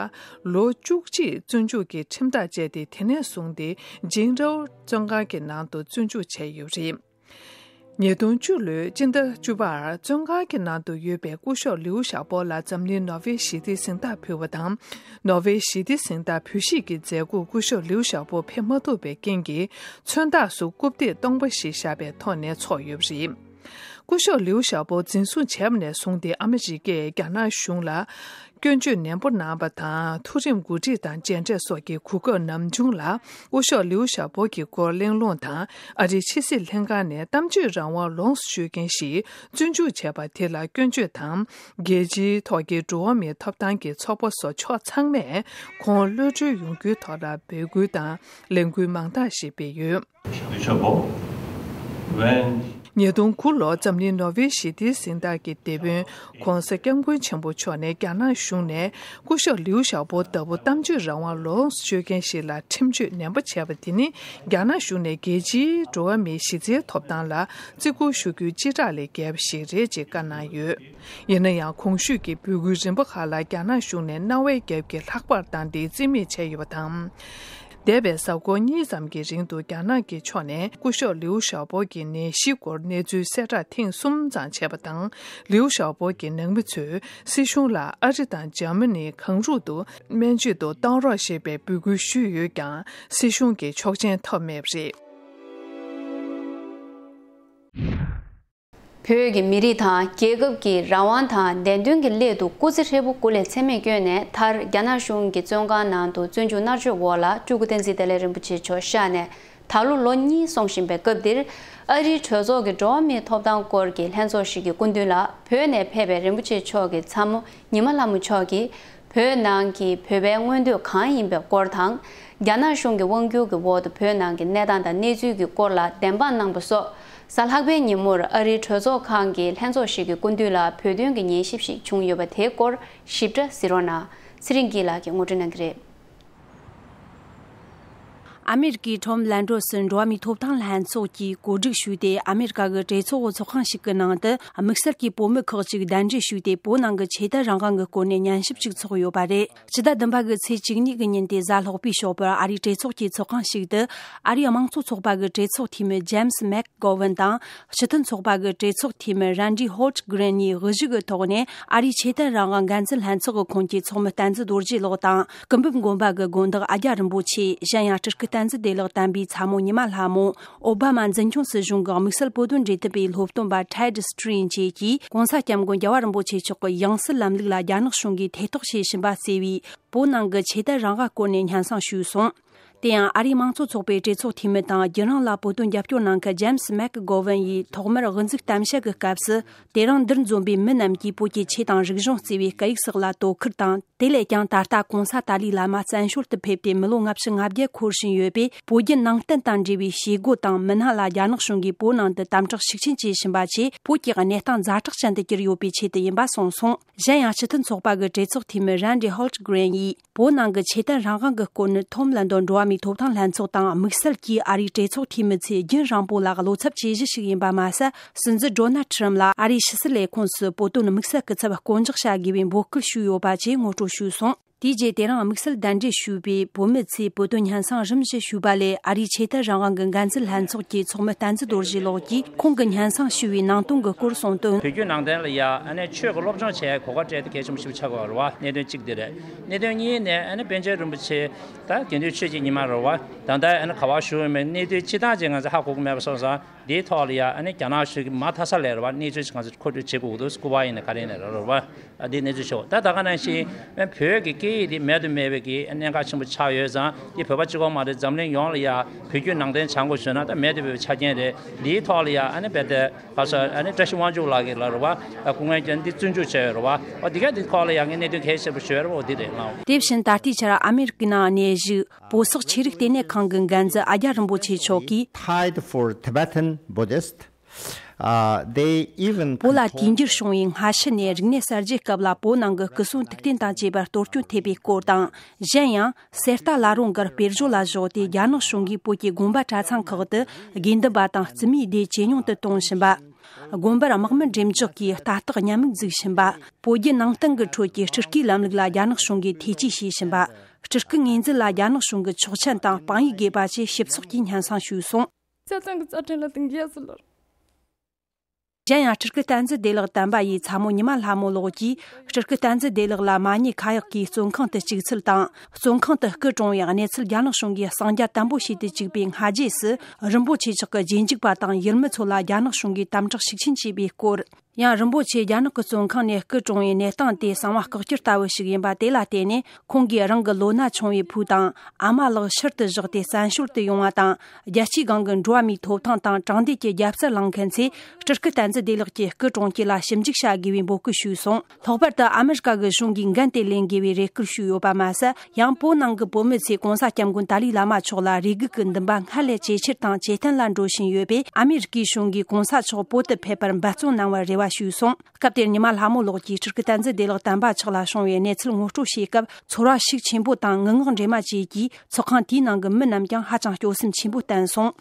ལོ་བཅུ་གཅིག་བཙོན་འཇུག་གི་ཁྲིམས་ཐག་བཅད་དེ། དེ་ནས་བཟུང་སྟེ་ཅིང་རའོ་བཙོན་ཁང་གི་ནང་དུ་བཙོན་འཇུག་བྱས་ཡོད་པ་རེད། ཉིས་སྟོང་བཅུ་ལོའི་སྤྱི་ཟླ་བཅུ་པར་བཙོན་ཁང་གི་ནང་དུ་ཡོད་པའི་སྐུ་ཞབས་ལིའུ་ཞའོ་པོ་ལ་འཛམ་གླིང་ནོ་བེལ་ཞི་བདེའི་གཟེངས་རྟགས་ཕུལ་བ་དང་། ནོ་བེལ་ཞི་བདེའི་གཟེངས་རྟགས་འབུལ་བཞེས་ཀྱི་མཛད་སྒོར་སྐུ་ཞབས་ལིའུ་ཞའོ་པོ་ཕེབས་མ་ཐུབ་པའི་རྐྱེན་གྱིས། མཚོན་རྟགས་སུ་རྐུབ་སྟེགས་སྟོང་པ་ཞིག་བཞག་པའི་ཐོག་ནས་འཚོགས་ཡོད་པ་རེད། སྐུ་ཞབས་ལིའུ་ཞའོ་པོ་འཛིན་བཟུང་བྱས་པ་ནས་བཟུང་སྟེ། ཨ་མི་རི་ཀས་རྒྱ་ནག་གཞུང་ལ་སྐྱོན་བརྗོད་ནན་པོ་གནང་བ་དང་། མཐོ་རིམ་འགོ་ཁྲིད་དང་མཇལ་འཕྲད་སོགས་ཀྱི་གོ་སྐབས་ནམ་བྱུང་ལ། སྐུ་ཞབས་ལིའུ་ཞའོ་པོ་གྱི་སྐོར་གླེང་སློང་དང་། ཨ་རིའི་ཕྱི་སྲིད་ལྷན་ཁང་ནས་གཏམ་བརྗོད་རང་དབང་ལོངས་སུ་སྤྱོད་མཁན་ཞིག་བཙོན་འཇུག་བྱས་པ་དེ་ལ་སྐྱོན་བརྗོད་དང་། རྒྱལ་སྤྱིའི་ཐོག་གི་འགྲོ་བ་མིའི་ཐོབ་ཐང་གི་ཚོགས་པ་སོགས་ཕྱོགས་ཚང་མས་ཁོང་གློད་གྲོལ་ཡོང་རྒྱུའི་ཐོག་ལ་འབོད་སྐུལ་དང་ལས་འགུལ་མང་དག་ཞིག་སྤེལ་ཡོད། Bishop of Van། ཉིས་སྟོང་དགུ་ལོར་འཛམ་གླིང་ནོ་བེལ་ཞི་བདེའི་གཟེངས་རྟགས་ཀྱི་དེད་དཔོན་༧གོང་ས་༧སྐྱབས་མགོན་ཆེན་པོ་མཆོག་ནས་རྒྱ་ནག་གཞུང་ནས་སྐུ་ཞབས་ལིའུ་ཞའོ་པོ་ལྟ་བུ་གཏམ་བརྗོད་རང་དབང་ལོངས་སུ་སྤྱོད་མཁན་ཞིག་ལ་ཁྲིམས་གཅོད་ནན་པོ་བྱས་པ་དེ་ནི། རྒྱ་ནག་གཞུང་ནས་རྒྱལ་སྤྱིའི་འགྲོ་བ་མིའི་གཞི་རྩའི་ཐོབ་ཐང་ལ་བརྩི་བཀུར་ཞུ་རྒྱུའི་སྤྱི་བསྒྲགས་ལས་བརྒལ་བ་ཞིག་རེད་ཅེས་བཀའ་གནང་ཡོད། ཡིན་ན་ཡང་། གོང་ཞུས་ཀྱི་འབོད་སྐུལ་རིམ་པ་ཁག་ལ་རྒྱ་ནག་གཞུང་ནས་རྣ་བའི་རྒྱབ་ཀྱིས་ལྷག་པར་བཏང་སྟེ་རྩིས་མེད་བྱས་ཡོད་པ་དང་། འདས་པའི་གཟའ་འཁོར་གཉིས་ཙམ་གྱི་རིང་དུ་རྒྱ་ནག་གི་ཕྱོགས་ནས་སྐུ་ཞབས་ལིའུ་ཞའོ་པོ་གྱི་ནད་གཞིའི་སྐོར་གནས་ཚུལ་གསལ་བསྒྲགས་ཐེངས་གསུམ་ཙམ་བྱས་པ་དང་། ལིའུ་ཞའོ་པོ་གྱི་ནང་མི་ཚོས་སྲིད་གཞུང་ལ་ཨ་རི་དང་འཇར་མ་ནི་གང་རུང་དུ་སྨན་བཅོས་དུ་གཏོང་རོགས་ཞེས་པའི་འབོད་སྐུལ་ཞུས་ཡོད་ཀྱང་། སྲིད་གཞུང་གིས་ཆོག་མཆན་ཐོབ་མེད་པ་རེད། བོད་ཀྱི་མི་རིགས་དང་རྒྱལ་ཁབ་ཀྱི་རང་དབང་དང་བདེན་དོན་གྱི་སླད་དུ་སྐུ་ཚེ་ཧྲིལ་པོ་སྐུ་ལས་ཚད་མེད་བསྐྱོན་ནས། མཐར་རྒྱ་ནག་གཞུང་གི་བཙོན་ཁང་ནང་དུ་བཙོན་འཇུག་མནར་གཅོད་འོག་ལ་སྤྲུལ་སྐུ་བསྟན་འཛིན་བདེ་ལེགས་རིན་པོ་ཆེ་མཆོག་གཤེགས་ནས་ད་ལོ་ལོ་གཉིས་སོང་བཞིན་པའི་སྐབས་འདིར། ཨ་རིའི་གྲོས་ཚོགས་ཀྱི་འགྲོ་བ་མིའི་ཐོབ་ཐང་སྐོར་གྱི་ལྷན་ཚོགས་ཤིག་གི་སྐུ་མདུན་ལ་བོད་ནས་ཕེབས་པའི་རིན་པོ་ཆེ་མཆོག་གི་ཚ་མོ་ཉི་མ་ལྷ་མོ་མཆོག་གིས། བོད་ནང་གི་བོད་པའི་མངོན་འདོད་གང་ཡིན་པའི་སྐོར་དང་། རྒྱ་ནག་གཞུང་གི་དབང་སྒྱུར་གྱི་འོག་ཏུ་བོད་ནང་གི་གནས་སྟངས་དང་གནས་ཚུལ་གྱི་སྐོར་ལ་བདེན་དཔང་གནང་པ་སོགས། གཟའ་ལྷག་པའི་ཉིན་མོར་ཨ་རིའི་གྲོས་ཚོགས་ཁང་གི་ལྷན་ཚོགས་ཤིག་གི་སྐུ་མདུན་ལ་བོད་དོན་གྱི་ཉན་ཞིབ་ཞིག་བྱུང་ཡོད་པ་དེའི་སྐོར་ཞིབ་ཕྲ་གཟིགས་རོགས་གནང་། ཚེ་རིང་སྐྱིད་ལགས་ཀྱིས་ངོ་སྤྲོད་གནང་གི་རེད། ཨ་མེ་རི་ཀའི་ཁྲོམ་ལན་ཌོ་སི་འགྲོ་བ་མིའི་ཐོབ་ཐང་ལྷན་ཚོགས་ཀྱིས་གོ་སྒྲིག་ཞུས་ཏེ། ཨ་མེ་རི་ཀ་གི་གྲོས་ཚོགས་ཚོགས་ཁང་ཞིག་གི་ནང་དུ་དམིགས་བསལ་གྱིས་བོད་མི་ཁག་ཅིག་གདན་འདྲེན་ཞུས་ཏེ། བོད་ནང་གི་ཆོས་དད་རང་དབང་གི་སྐོར་ནས་ཉན་ཞིབ་ཅིག་ཚོགས་ཡོད་པ་རེད། ཕྱི་ཟླ་བདུན་པ་གི་ཚེས་བཅུ་གཉིས་ཀྱི་ཉིན་ཏེ་གཟའ་ལྷག་པའི་ཞོགས་པར་ཨ་རིའི་གྲོས་ཚོགས་ཀྱི་ཚོགས་ཁང་ཞིག་ཏུ། ཨ་རིའི་དམངས་གཙོ་ཚོགས་པ་གི་གྲོས་ཚོགས་འཐུས་མི་ཇེམ་སི་མེག་གོ་ཝན་དང་། སྤྱི་མཐུན་ཚོགས་པ་གི་གྲོས་ཚོགས་འཐུས་མི་རན་ཌི་ཧོལ་ཊི་གྷི་རན་གཉིས་དབུ་བཞུགས་ཀྱི་ཐོག་ནས། ཨ་རིའི་ཆོས་དད་རང་དབང་འགན་འཛིན་ལྷན་ཚོགས་ཀྱི་ཁོངས་ཀྱི་ཚོགས་མི་བསྟན་འཛིན་རྡོ་རྗེ་ལགས་དང་། སྐུ་འབུམ་དགོན་པ་གི་དགོན་བདག་ཨ་ཀྱཱ་རིན་པོ་ཆེ། གཞན་ཡང་སྤྲུལ་སྐུ་བསྟན་འཛིན་བདེ་ལེགས་དམ་པའི་ཚ་མོ་ཉི་མ་ལྷ་མོ། ཨོ་བྷ་མ་འཛིན་སྐྱོང་སྲིད་གཞུང་གི་དམིགས་བསལ་བོད་དོན་འབྲེལ་མཐུད་པའི་སློབ་སྟོན་པ་ཊེཌ་སི་ཊི་རིན་བཅས་ཀྱིས། གོང་ས་སྐྱབས་མགོན་རྒྱལ་བ་རིན་པོ་ཆེ་མཆོག་གི་ཡང་སྲིད་ལམ་ལུགས་ལ་རྒྱ་ནག་གཞུང་གིས་ཐེ་གཏོགས་བྱེད་བཞིན་པ་གཙོས་པའི་བོད་ནང་གི་ཆོས་དད་རང་དབང་སྐོར་ནས་སྙན་སེང་ཞུས་སོང་། དེ་ཡང་ཨ་རིའི་དམངས་གཙོ་ཚོགས་པའི་གྲོས་ཚོགས་འཐུས་མི་དང་། རྒྱུན་རིང་ལ་བོད་དོན་རྒྱབ་སྐྱོར་གནང་མཁན་ཇེམ་སི་མེག་གྷོ་ཝན་ཡིས་ཐོག་མར་དབུ་འཛུགས་གཏམ་བཤད་ཀྱི་སྐབས་སུ། དེ་རིང་འདིར་འཛོམས་པའི་མི་རྣམས་ཀྱིས་བོད་ཀྱི་ཆོས་དང་རིག་གཞུང་གཙོས་པའི་སྐད་ཡིག་སོགས་ལ་དོ་ཁུར་དང་། དེ་ལས་ཀྱང་ད་ལྟ་གོང་ས་ཏཱ་ལའི་བླ་མ་བཙན་བྱོལ་དུ་ཕེབས་ཏེ་མི་ལོ་ལྔ་བཅུ་ང་བརྒྱད་འཁོར་བཞིན་ཡོད་པས། བོད་བརྒྱུད་ནང་བསྟན་དང་འབྲེལ་བའི་བྱེད་སྒོ་དང་མི་སྣ་ལ་རྒྱ་ནག་གཞུང་གིས་བོད་ནང་དུ་དམ་དྲག་ཤུགས་ཆེན་བྱེད་བཞིན་པ་ཆེས་བོད་ཀྱི་གནས་སྟངས་ཛ་དྲག་ཅན་དུ་གྱུར་ཡོད་པའི་ཆེད་དུ་ཡིན་པ་གསུངས་སོང་། གཞན་ཡང་སྤྱི་མཐུན་ཚོགས་པ་གི་གྲོས་ཚོགས་འཐུས་མི་རན་ཌི་ཧོལ་ཊི་གྷི་རན་ཡིས། བོད་ནང་གི་ཆོས་དད་རང་དབང་གི་སྐོར་ནི་ཐོམ་ལན་ཌོན་འགྲོ་བ་མིའི་ཐོབ་ཐང་ལྷན་ཚོགས་དང་། དམིགས་བསལ་གྱིས་ཨ་རིའི་གྲོས་ཚོགས་འཐུས་མི་ཚོས་རྒྱུན་རིང་པོ་ལ་བློ་འཚབ་བྱེད་གཞི་ཞིག་ཡིན་པ་མ་ཟད། སྲིད་འཛིན་ཌོ་ནལ་ཊི་རམ་ཕ་ལ་ཨ་རིའི་ཕྱི་སྲིད་ལས་ཁུངས་སུ་བོད་དོན་དམིགས་བསལ་སྐུ་ཚབ་བསྐོ་འཇོག་བྱ་དགོས་པའི་འབོད་སྐུལ་ཞུས་ཡོད་པ་བཅས་ངོ་སྤྲོད་ཞུས་སོང་། དེའི་རྗེས་དེ་རིང་དམིགས་བསལ་གདན་འདྲེན་ཞུས་པའི་བོད་མི་ཚོས་བོད་དོན་སྙན་སེང་རིམ་བཞིན་ཞུས་པ་ལས། ཨ་རིའི་ཆོས་དད་རང་དབང་གི་འགན་འཛིན་ལྷན་ཚོགས་ཀྱི་ཚོགས་མི་བསྟན་འཛིན་རྡོ་རྗེ་ལགས་ཀྱིས་ཁོང་གི་སྙན་སེང་ཞུས་པའི་ནང་དོན་གྱི་སྐོར་གསུངས་དོན། བོད་བརྒྱུད་ནང་བསྟན་ལ་ཡ་ཨ་ནེ་ཆོས་ཀྱི་སློབ་སྦྱོང་བྱེད་ཡ་གོ་སྐབས་སྤྲད་དེ་གལ་ཆེན་པོ་ཞིག་ཆགས་ཀྱི་ཡོད་རེད་བ། གནད་དོན་གཅིག་དེ་རེད། གནད་དོན་གཉིས་ནས་ཨ་ནེ་པཎ་ཆེན་རིན་པོ་ཆེ་ད་དགེ་འདུན་ཆོས་ཀྱི་ཉི་མ་རེད་བ། ད་ལྟ་ཨ་ནེ་ག་བ་བཞུགས་ཡོད་མེད་གནས་ཚུལ་སྤྱི་བཏང་ཅིག་ང་ཚོ་ཧ་གོ་གི་མེད་པ་སོང་ཙང་། འདིའི་ཐོག་ལ་ཡ་ཨ་ནེ་རྒྱ་ནག་གཞུང་གིས་མ་མཐའ་ས་ལས་རེད་བ། གནས་ཚུལ་ཞིག་ང་ཚོ་མཁོ་སྤྲོད་བྱེད་དགོས་འདུག་སྐུ་པར་ཡིན་ན་ག་རེ་ཡིན་ན་རེད་བ། ཨ་འདི་གནས་ཚུལ་ཤོག་ད་ད་ག་ནང་བཞིན་བོད་ཀྱི་སྐད་ཡིག་འདི་མེད་དུ་མེད་པའི་གི་གནད་འགག་ཆེན་པོ་ཆགས་ཡོད་ཙང་། འདི་བོད་པ་གཅིག་པོ་མ་རེད། འཛམ་གླིང་ཡོངས་ལ་ཡ་བོད་བརྒྱུད་ནང་བསྟན་སྦྱང་དགོས་ཞུས་ན་ད་མེད་དུ་མེད་པའི་ཆ་རྐྱེན་རེད། འདིའི་ཐོག་ལ་ཡ་ཨ་ནི་རྦད་དེ་ག་ས་ཨ་ནི་བཀྲ་ཤིས་དབང་ཕྱུག་ལགས་ཀྱིས་ལ་རེད་བ། སྐུ་ངལ་ཀྱང་འདི་བཙོན་འཇུག་བྱས་ཡོད་རེད་བ། འོ་འདི་ག་འདི་ཐོག་ལ་ཡ་ངས་གནད་དོན་གལ་ཆེན་པོ་ཞུ་ཡ་རེད་བ། འོ་འདི་རེད་ལགས། དེ་བཞིན་ད་ལྟའི་ཆར་ཨ་མེ་རི་ཀའི་ནང་གནས་བཞུགས་བོད་སོག་ཆོས་རིག་ལྟེ་གནས་ཁང་གི་འགན་འཛིན་ཨ་ཀྱཱ་རིན་པོ་ཆེ་མཆོག་གིས། Tied for Tibetan Buddhist. Uh, they even བོད་ལ་controlled དུས་འགྱུར་བྱུང་བའི་སྔ་ཕྱི་ནས་རིག་གནས་གསར་བརྗེའི་སྐབས་ལ་བོད་ནང་གི་སྐུ་སྲུང་དུག་རྟེན་དང་བཅས་པར་གཏོར་སྐྱོན་ཐེབས་པའི་སྐོར་དང་། གཞན་ཡང་། གསེར་རྟ་བླ་རུང་གི་དཔེར་བརྗོད་ལ་གཞོགས་ཏེ། རྒྱ་ནག་གཞུང་གིས་བོད་ཀྱི་དགོན་པ་གྲྭ་ཚང་ཁག་ཏུ་དགེ་འདུན་པ་དང་རྩིས་མེད་སྡེ་ཇེ་ཉུང་དུ་གཏོང་བཞིན་པ། དགོན་པར་དམག་མི་འགྲེམས་འཇོག་གིས་ལྟ་རྟོག་ཉམས་དམས་འཛུགས་བཞིན་པ། བོད་བརྒྱུད་ནང་བསྟན་གྱི་ཁྲོད་ཀྱི་སྤྲུལ་སྐུའི་ལམ་ལུགས་ལ་རྒྱ་ནག་གཞུང་གིས་ཐེ་ཇུས་བྱེད་བཞིན་པ། སྤྲུལ་སྐུ་ངོས་འཛིན་ལ་རྒྱ་ནག་གཞུང་གིས་ཆོག་མཆན་དང་དཔང་ཡིག་དགོས་པ་བཅས་ཞིབ་ཚགས་ཀྱིས་སྙན་སེང་ཞུས་སོང་། རྩ་ཚང་གི་རྩ་ཁྲིམས་ལ་དུང་རྒྱལ་སྲིད་ལ། གཞན་ཡང་སྤྲུལ་སྐུ་བསྟན་འཛིན་བདེ་ལེགས་དམ་པ་ཡི་ཚ་མོ་ཉི་མ་ལྷ་མོ་ལགས་ཀྱིས། སྤྲུལ་སྐུ་བསྟན་འཛིན་བདེ་ལེགས་ལ་མ་ཉེས་ཁ་གཡོགས་ཀྱིས་བཙོན་ཁང་དུ་བཅུག་ཚུལ་དང་། བཙོན་ཁང་དུ་སྐུ་གྲོངས་པའི་གནས་ཚུལ་རྒྱ་ནག་གཞུང་གིས་གསང་རྒྱ་དམ་པོ་བྱེད་དུ་བཅུག་པའི་སྔ་རྗེས་སུ། རིན་པོ་ཆེ་མཆོག་གི་རྗེས་འཇུག་པ་དང་ཡུལ་མི་ཚོ་ལ་རྒྱ་ནག་གཞུང་གིས་དམ་དྲག་ཤུགས་ཆེན་བྱས་པའི་སྐོར། ཡང་རིན་པོ་ཆེ་རྒྱ་ནག་གི་བཙོན་ཁང་ནས་སྐུ་གྲོངས་པའི་གནས་སྟངས་དེ་གསང་བ་ལྐོག་གྱུར་ལྟ་བུ་ཞིག་ཡིན་པ་དེ་ལ་བརྟེན་ནས། ཁོང་གིས་རང་གི་ལོ་ན་ཆུང་བའི་བུ་དང་ཨ་མ་ལགས་ཕྱིར་དུ་བཞག་སྟེ་བཙན་བྱོལ་དུ་ཡོང་བ་དང་། རྒྱལ་སྤྱིའི་སྒང་གི་འགྲོ་བ་མིའི་ཐོབ་ཐང་དང་དྲང་བདེན་གྱི་རྒྱབ་རྩར་ལངས་མཁན་ཚོས། སྤྲུལ་སྐུ་བསྟན་འཛིན་བདེ་ལེགས་ཀྱི་སྐུ་གྲོངས་རྐྱེན་ལ་ཞིབ་འཇུག་བྱ་དགོས་པའི་འབོད་སྐུལ་ཞུས་སོང་། ལྷག་པར་དུ་ཨ་མི་རི་ཀ་གི་གཞུང་གིས་འགན་དེ་ལེན་དགོས་པའི་རེ་སྐུལ་ཞུས་ཡོད་པ་མ་ཟད། ཡང་བོད་ནང་གི་བོད་མི་ཚོས་གོང་ས་སྐྱབས་མགོན་ཏཱ་ལའི་བླ་མ་མཆོག་ལ་རེ་སྒུག་གི་འདུན་པ་སྔར་ལས་ཇེ་ཆེར་དང་ཇེ་བརྟན་ལ་འགྲོ་བཞིན་ཡོད་པས། ཨ་མི་རི་ཀའི་གཞུང་གིས་གོང་ས་མཆོག་བོད་དུ་ཕེབས་པར་འབད་བརྩོན་གནང་བར་རེ་བ་ཞུས་སོང་། སྐབས་དེར་ཉི་མ་ལྷ་མོ་ལགས་ཀྱིས་སྤྲུལ་སྐུ་བསྟན་འཛིན་བདེ་ལེགས་དམ་པ་མཆོག་ལ་བྱུང་བའི་གནས་ཚུལ་ངོ་སྤྲོད་བྱེད་སྐབས། ཚོར་བ་ཤུགས་ཆེན་པོ་དང་ངུ་ངག་འདྲེས་མ་བཅས་ཀྱིས་ཚོགས་ཁང་དེའི་ནང་གི་མི་རྣམས་ཀྱང་ཧ་ཅང་སྐྱོ་སེམས་ཆེན་པོས་བསྟན་སོང་།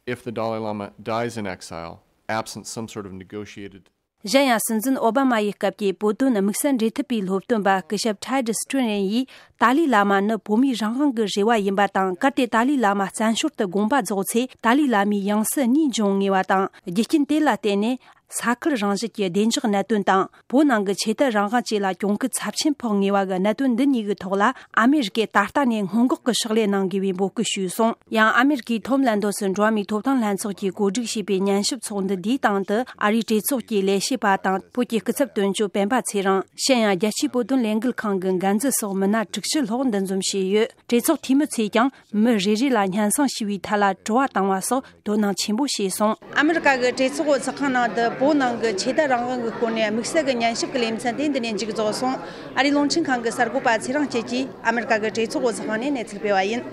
If the Dalai Lama dies in exile, absent some sort of negotiated གཞན་ཡང་སྲིད་འཛིན་ཨོ་བྷ་མ་ཡི་སྐབས་ཀྱི་བོད་དོན་དམིགས་བསལ་འབྲེལ་མཐུད་པའི་སློབ་སྟོན་པ་སྐུ་ཞབས་ཊེཌ་སི་ཊི་རན་ཡིས། ཏཱ་ལའི་བླ་མ་ནི་བོད་མིའི་རང་དབང་གི་རེ་བ་ཡིན་པ་དང་། གལ་ཏེ་ཏཱ་ལའི་བླ་མ་བཙན་བྱོལ་དུ་དགོངས་པ་རྫོགས་ཚེ། ཏཱ་ལའི་བླ་མའི་ཡང་སྲིད་གཉིས་འབྱུང་ངེས་པ་དང་། རྒྱུ་རྐྱེན་དེ་ལ་བརྟེན་ནས། ས་ཁུལ་རང་བཞིན་གྱི་བདེ་འཇགས་གནད་དོན་དང་། བོད་ནང་གི་ཆོས་དད་རང་དབང་བཅས་ལ་གྱོང་གུད་ཚབས་ཆེན་ཕོག་ངེས་པ་གི་གནད་དོན་འདི་གཉིས་ཀྱི་ཐོག་ལ། ཨ་མེ་རི་ཀས་ད་ལྟ་ནས་སྔོན་འགོག་གི་ཕྱག་ལས་གནང་དགོས་པའི་འབོད་སྐུལ་ཞུས་སོང་། ཡང་ཨ་མེ་རི་ཀའི་ཐོམ་ལན་ཌོ་སི་འགྲོ་བ་མིའི་ཐོབ་ཐང་ལྷན་ཚོགས་ཀྱིས་གོ་སྒྲིག་བྱས་པའི་ཉན་ཞིབ་ཚོགས་འདུ་འདིའི་སྟེང་དུ། ཨ་རིའི་གྲོས་ཚོགས་ཀྱི་ལས་བྱེད་པ་དང་། བོད་ཀྱི་སྐུ་ཚབ་དོན་གཅོད་སྤེན་པ་ཚེ་རིང་། ཕྱིན་ཡང་རྒྱལ་སྤྱིའི་བོད་དོན་ལས་འགུལ་ཁང་གི་འགན་འཛིན་སོགས་མི་སྣ་དྲུག་ཅུ་ལྷག་འདུ་འཛོམས་བྱས་ཡོད། གྲོས་ཚོགས་འཐུས་མི་ཚོས་ཀྱང་མི་རེ་རེ་ལ་སྙན་སེང་ཞུ་བའི་ཐད་ལ་དྲི་བ་བཏང་བ་སོགས་དོ་སྣང་ཆེན་པོ་བྱས་སོང་། ཨ་མི་རི་ཀ་གི་གྲོས་ཚོགས་ཚོགས་ཁང་ནང་དུ་བོད་ནང་གི་ཆོས་དད་རང་དབང་གི་སྐོར་ནས་དམིགས་བསལ་གྱི་ཉན་ཞིབ་ཀྱི་ལེ་ཚན་དེ་འདི་ནས་མཇུག་རྫོགས་སོང་། ཨ་རིའི་རླུང་འཕྲིན་ཁང་གི་གསར་འགོད་པ་ཚེ་རིང་སྐྱིད་ཀྱིས་ཨ་མི་རི་ཀ་གི་གྲོས་ཚོགས་ཚོགས་ཁང་ནས་གནས་ཚུལ་སྤེལ་བ་ཡིན།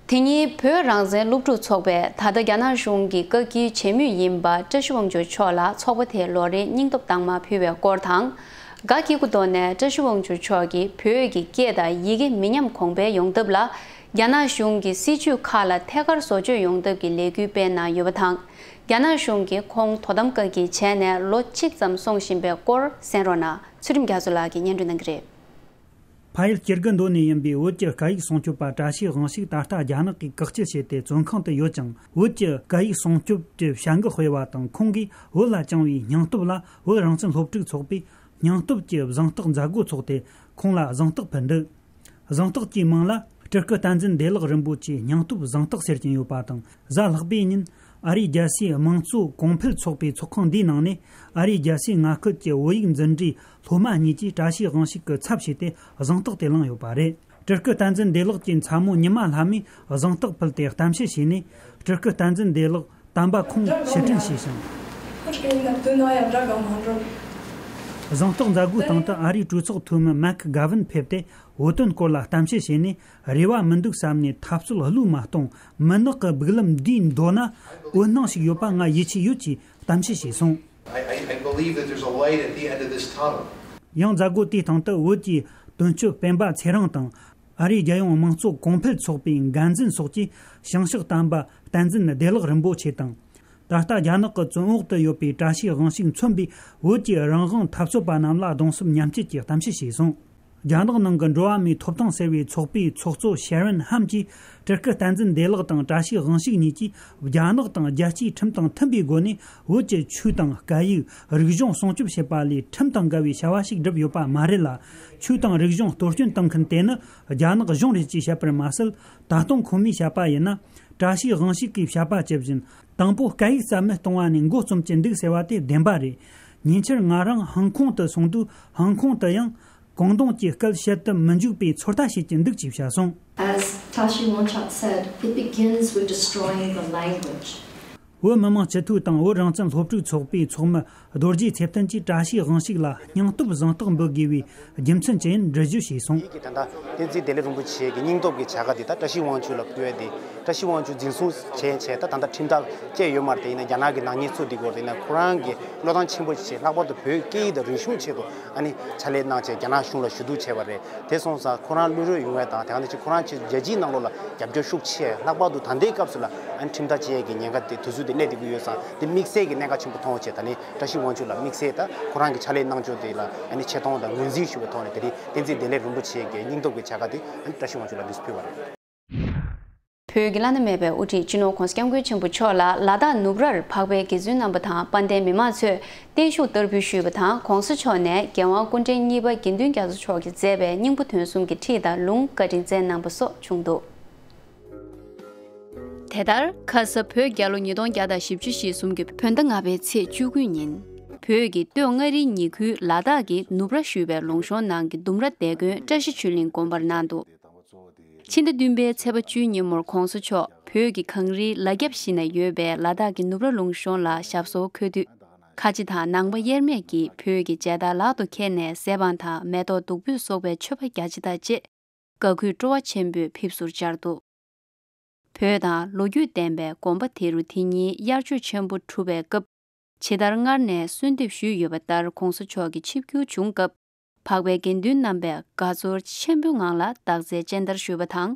དེ་ཉིན་བོད་རང་བཙན་སློབ་ཕྲུག་ཚོགས་པས་ད་ལྟ་རྒྱ་ནག་གཞུང་གི་བཀའ་བཀྱོན་བྱེད་མུས་ཡིན་པ་བཀྲ་ཤིས་དབང་ཕྱུག་མཆོག་ལ་ཚོགས་པ་དེའི་ལོ་རེའི་སྙིང་སྟོབས་དྭངས་མ་ཕུལ་བའི་སྐོར་དང་། དགའ་སྐྱིད་སྐུ་མདོག་ནས་བཀྲ་ཤིས་དབང་ཕྱུག་མཆོག་གིས་བོད་ཀྱི་སྐད་དང་ཡི་གེ་མི་ཉམས་གོང་འཕེལ་ཡོང་ཐབས་ལ་རྒྱ་ནག་གཞུང་གི་སྲིད་བྱུས་ཁག་ལ་ཐད་ཀར་བཟོ་བཅོས་ཡོང་ཐབས་ཀྱི་ལས་འགུལ་སྤེལ་གནང་ཡོད་པ་དང་། རྒྱ་ནག་གཞུང་གིས་ཁོང་དོ་དམ་བཀའ་འགུལ་བྱས་ནས་ལོ་གཅིག་ཙམ་སོང་བཞིན་པའི་སྐོར་གསན་རོགས་གནང་། ཚུལ་ཁྲིམས་རྒྱ་མཚོ་ལགས་ཀྱིས་སྙན་སྒྲོན་གནང་གི་རེད། ཕ་ཡུལ་སྐྱེ་རྒུ་མདོ་ནས་ཡིན་པའི་བོད་ཀྱི་སྐད་ཡིག་སྲུང་སྐྱོབ་པ་བཀྲ་ཤིས་དབང་ཕྱུག་ད་ལྟ་རྒྱ་ནག་གིས་བཀག་སྐྱིལ་བྱས་ཏེ་བཙོན་ཁང་དུ་ཡོད་ཀྱང་། བོད་ཀྱི་སྐད་ཡིག་སྲུང་སྐྱོབ་ཀྱི་བྱ་འགུལ་སྤེལ་བ་དང་། ཁོང་གིས་བོད་ལ་བཅངས་པའི་སྙིང་སྟོབས་ལ་བོད་རང་བཙན་སློབ་ཕྲུག་ཚོགས་པས་སྙིང་སྟོབས་ཀྱི་གཟེངས་རྟགས་མཛད་སྒོ་འཚོགས་ཏེ་ཁོང་ལ་གཟེངས་རྟགས་ཕུལ་འདུག། གཟེངས་རྟགས་ཀྱི་མིང་ལ་སྤྲུལ་སྐུ་བསྟན་འཛིན་བདེ་ལེགས་རིན་པོ་ཆེའི་སྙིང་སྟོབས་གཟེངས་རྟགས་ཟེར་གྱིན་ཡོད་པ་དང་། གཟའ་ལྷག་པའི་ཉིན་ཨ་རིའི་རྒྱལ་སའི་དམངས་གཙོ་གོང་འཕེལ་ཚོགས་པའི་ཚོགས་ཁང་འདིའི་ནང་ནས་ཨ་རིའི་རྒྱལ་སའི་མངའ་ཁུལ་གྱི་བོད་ཡིག་འཛིན་གྲྭའི་སློབ་མ་གཉིས་ཀྱིས་བཀྲ་ཤིས་དབང་ཕྱུག་གི་ཚབ་བྱས་ཏེ་གཟེངས་རྟགས་དེ་བླངས་ཡོད་པ་རེད། སྤྲུལ་སྐུ་བསྟན་འཛིན་བདེ་ལེགས་ཀྱི་མཚན་མོ་ཉི་མ་ལྷ་མོས་གཟེངས་རྟགས་ཕུལ་ཏེ་གཏམ་བཤད་བྱས་ནས། སྤྲུལ་སྐུ་བསྟན་འཛིན་བདེ་ལེགས་དམ་པ་ཁོང་ཕྱིར་དྲན་བྱས་ཤིང་། གཟེངས་རྟགས་མཛད་སྒོའི་སྟེང་དུ་ཨ་རིའི་གྲོས་ཚོགས་འཐུས་མི་མེག་གྷ་ཝིན་ཕེབས་ཏེ། བོད་དོན་སྐོར་ལ་གཏམ་བཤད་བྱས་ནས། རེ་བ་མི་འདུག་བསམ་ནས་འཐབ་རྩོད་བློས་མ་གཏོང་། མུན་ནག་གི་སྦུག་ལམ་འདིའི་མདོ་ན་འོད་སྣང་ཞིག་ཡོད་པ་ང་ཡིད་ཆེས་ཡོད་ཅེས་གཏམ་བཤད་བྱས་སོང་། I, I, I believe that there's a light at the end of this tunnel. ཡང་མཛད་སྒོ་དེའི་སྟེང་དུ་བོད་ཀྱི་དོན་གཅོད་སྤེན་པ་ཚེ་རིང་དང་། ཨ་རིའི་རྒྱལ་ཡོངས་དམངས་གཙོ་གོང་འཕེལ་ཚོགས་པའི་འགན་འཛིན་སོགས་ཀྱིས་བྱང་ཕྱོགས་དམ་པ་བསྟན་འཛིན་བདེ་ལེགས་རིན་པོ་ཆེ་དང་། ད་ལྟ་རྒྱ་ནག་གི་བཙོན་འོག་ཏུ་ཡོད་པའི་བཀྲ་ཤིས་དབང་ཕྱུག་མཚོན་པའི་བོད་ཀྱི་རང་དབང་འཐབ་རྩོད་པ་རྣམས་ལ་གདུང་སེམས་མཉམ་སྐྱེད་ཀྱི་གཏམ་བཤད་བྱས་སོང་། རྒྱ་ནག་ནང་གི་འགྲོ་བ་མིའི་ཐོབ་ཐང་ཟེར་བའི་ཚོགས་པའི་ཚོགས་གཙོ་ཤེ་རན་ཧམ་གྱིས། སྤྲུལ་སྐུ་བསྟན་འཛིན་བདེ་ལེགས་དང་བཀྲ་ཤིས་དབང་ཕྱུག་གཉིས་ཀྱིས་རྒྱ་ནག་དང་རྒྱལ་སྤྱིའི་ཁྲིམས་དང་མཐུན་པའི་སྒོ་ནས་བོད་ཀྱི་ཆོས་དང་སྐད་ཡིག་རིག་གཞུང་སྲུང་སྐྱོབ་བྱེད་པ་ལས་ཁྲིམས་དང་འགལ་བའི་བྱ་བ་ཞིག་བསྒྲུབས་ཡོད་པ་མ་རེད་ལ། ཆོས་དང་རིག་གཞུང་གཏོར་སྐྱོན་བཏང་མཁན་དེ་ནི་རྒྱ་ནག་གཞུང་རེད་ཅེས་བཤད་པར་མ་ཟད། ད་དུང་ཁོ་མོས་བཤད་པ་ཡིན་ན། བཀྲ་ཤིས་དབང་ཕྱུག་གིས་བཤད་པ་ཇི་བཞིན། དང་པོ་སྐད་ཡིག་རྩ་མེད་གཏོང་བ་ནས་འགོ་རྩོམ་གྱི་འདུག་ཟེར་བ་དེ་བདེན་པ་རེད། ཉེ་ཆར་ང་རང་ཧང་ཀོང་དུ་སོང་དུས། ཧང་ཀོང་དུ་ཡང་ཀོང་ཏུང་གི་སྐད་བཤད་དུ་མི་འཇུག་པའི་ཚོད་ལྟ་བྱེད་ཀྱི་འདུག་ཅེས་བཤད་སོང་། As Tashi Wangchuk said, it begins with destroying the language. བོད་མི་དམངས་སྤྱི་འཐུས་དང་བོད་རང་བཙན་སློབ་ཕྲུག་ཚོགས་པའི་ཚོགས་མི་རྡོ་རྗེ་ཚེ་བརྟན་གྱིས་བཀྲ་ཤིས་དབང་ཕྱུག་ལ་སྙིང་སྟོབས་གཟེངས་རྟགས་འབུལ་དགོས་པའི་རྒྱུ་མཚན་ཅི་ཡིན་འགྲེལ་བརྗོད་བྱས་སོང་། ཡིད་ཀྱི་དོན་དག་བསྟན་འཛིན་བདེ་ལེགས་རིན་པོ་ཆེ་གི་སྙིང་སྟོབས་ཀྱི་བྱ་དགའ་འདི་དག་བཀྲ་ཤིས་དབང་ཕྱུག་ལ་ཕུལ་ཡས་དེ། བཀྲ་ཤིས་དབང་ཕྱུག་འཛིན་བཟུང་བྱས་བྱས། ད་ད་ལྟ་ཁྲིམས་ཐག་བཅད་ཡོད་མ་རེད། དེ་ཡིན་ན་རྒྱ་ནག་གི་ནག་ཉེས་ཚོ་འདི་སྐོར་དེ་ཡིན་ན་ཁོ་རང་གིས་བློས་བཏང་ཆེན་པོ་བྱས། ལྷག་པར་དུ་བོད་སྐད་ཡིག་དང་རིག་གཞུང་ཆེད་དུ་ཨ་ནི་ཕྱག་ལས་གནང་བྱས་རྒྱ་ནག་གཞུང་ལ་ཞུ་གཏུག་བྱས་པ་རེད། དེ་སོང་ཙང་ཁོ་རང་གློད་གྲོལ་ཡོང་ཡས་དང་། དེ་ག་ནང་བཞིན་ཁོ་རང་ཆེད་རྒྱལ་སྤྱིའི་ནང་ལོགས་ལ་རྒྱབ་སྐྱོར་ཤུགས་ཆེ། ལྷག་པར་དུ་ད་ལྟའི་སྐབས་སུ་ལ་ཨ་ནི་ཁྲིམས་ཐག་བཅད་ཡས་ཀྱི་ཉེན་ཁ་དེ་དུས་ཚོད་དེ་སླེབས་བསྡད་ཀྱི་ཡོད་ཙང་། དེ་དམིགས་བསལ་གྱི་གནད་འགག་ཆེན་པོ་མཐོང་བྱས། ད་ནི་བཀྲ་ཤིས་དབང་ཕྱུག་ལ་དམིགས་བསལ་ད་ཁོ་རང་གི་ཕྱག་ལས་གནང་ཕྱོགས་དེ་ལ་ཨ་ནི་ཆེ་མཐོང་དང་ངོས་འཛིན་ཞུ་བའི་ཐོག་ནས། དེ་རིང་བསྟན་འཛིན་བདེ་ལེགས་རིན་པོ་ཆེ་གི་སྙིང་སྟོབས་ཀྱི་བྱ་དགའ་དེ་ཨ་ནི་བཀྲ་ཤིས་དབང་ཕྱུག་ལ་འདུག་སེ་ཕུལ་བ་རེད། བོད་ཀྱི་བླ་ན་མེད་པའི་དབུ་ཁྲིད་སྤྱི་ནོར་༧གོང་ས་༧སྐྱབས་མགོན་ཆེན་པོ་མཆོག་ལ་ལ་དྭགས་ནུབ་རར་འཕགས་པའི་དགེ་བཙུན་རྣམ་པ་དང་དཔལ་ལྡན་མི་མང་ཚོས་བརྟན་བཞུགས་བསྟར་འབུལ་ཞུས་པ་དང་། ༧གོང་ས་མཆོག་ནས་རྒྱལ་དབང་སྐུ་ཕྲེང་གཉིས་པ་དགེ་འདུན་རྒྱ་མཚོ་མཆོག་གིས་མཛད་པའི་སྙིང་པོ་དོན་གསུམ་གྱི་ཁྲིད་དང་ལུང་བཀའ་དྲིན་སྩལ་གནང་པ་སོགས་བྱུང་འདུག། དེ་ལྟར་ཁ་ས་བོད་རྒྱལ་ལོ་ཉིས་སྟོང་བརྒྱ་དང་བཞི་བཅུ་ཞེ་གསུམ་གྱི་བོད་ཟླ་ལྔ་པའི་ཚེས་བཅུ་དགུ་ཉིན། བོད་ཀྱི་སྟོད་མངའ་རིས་ཉེ་ཁུལ་ལ་དྭགས་ཀྱི་ནུབ་ར་ཞུས་པའི་ལུང་གཤོང་ནང་གི་ལྡུམ་ར་སྡེ་དགོན་བཀྲ་ཤིས་ཆོས་གླིང་དགོན་པར་གནང་འདུག། ཕྱི་ཟླ་བདུན་པའི་ཚེས་པ་བཅུའི་ཉིན་མོར་གོང་ས་མཆོག་བོད་ཀྱི་གངས་རིའི་ལ་རྒྱབ་ཞིག་ན་ཡོད་པའི་ལ་དྭགས་ཀྱི་ནུབ་ར་ལུང་གཤོང་ལ་ཞབས་སོར་འཁོད་དུས། ཁ་ཆེ་དང་ནང་པ་དབྱེར་མེད་ཀྱིས་བོད་ཀྱི་མཇལ་དར་ལག་ཏུ་ཁྱེར་ནས་ཟས་སྤངས་དང་མེ་ཏོག་བདུག་སྤོས་སོགས་པའི་མཆོད་པ་རྒྱ་ཆེ་དང་བཅས། དགའ་གུས་སྤྲོ་བ་ཆེན་པོས་ཕེབས་བསུར་བཅར་འདུག། བོད་དང་ལོ་རྒྱུས་ལྡན་པའི་དགོན་པ་དེ་རུ་དེ་ཉིན་དབྱར་ཆོས་ཆེན་པོ་གྲུབ་པའི་སྐབས། ཇི་ལྟར་སྔར་ནས་གསོལ་འདེབས་ཞུས་ཡོད་པ་ལྟར་གོང་ས་མཆོག་གི་ཆིབས་བསྒྱུར་བྱུང་སྐབས། འཕགས་པའི་དགེ་འདུན་རྣམ་པས་དགའ་ཚོར་ཆེན་པོའི་ངང་ལ་རྟགས་མཚན་སྤྱན་བསྟར་ཞུས་པ་དང་།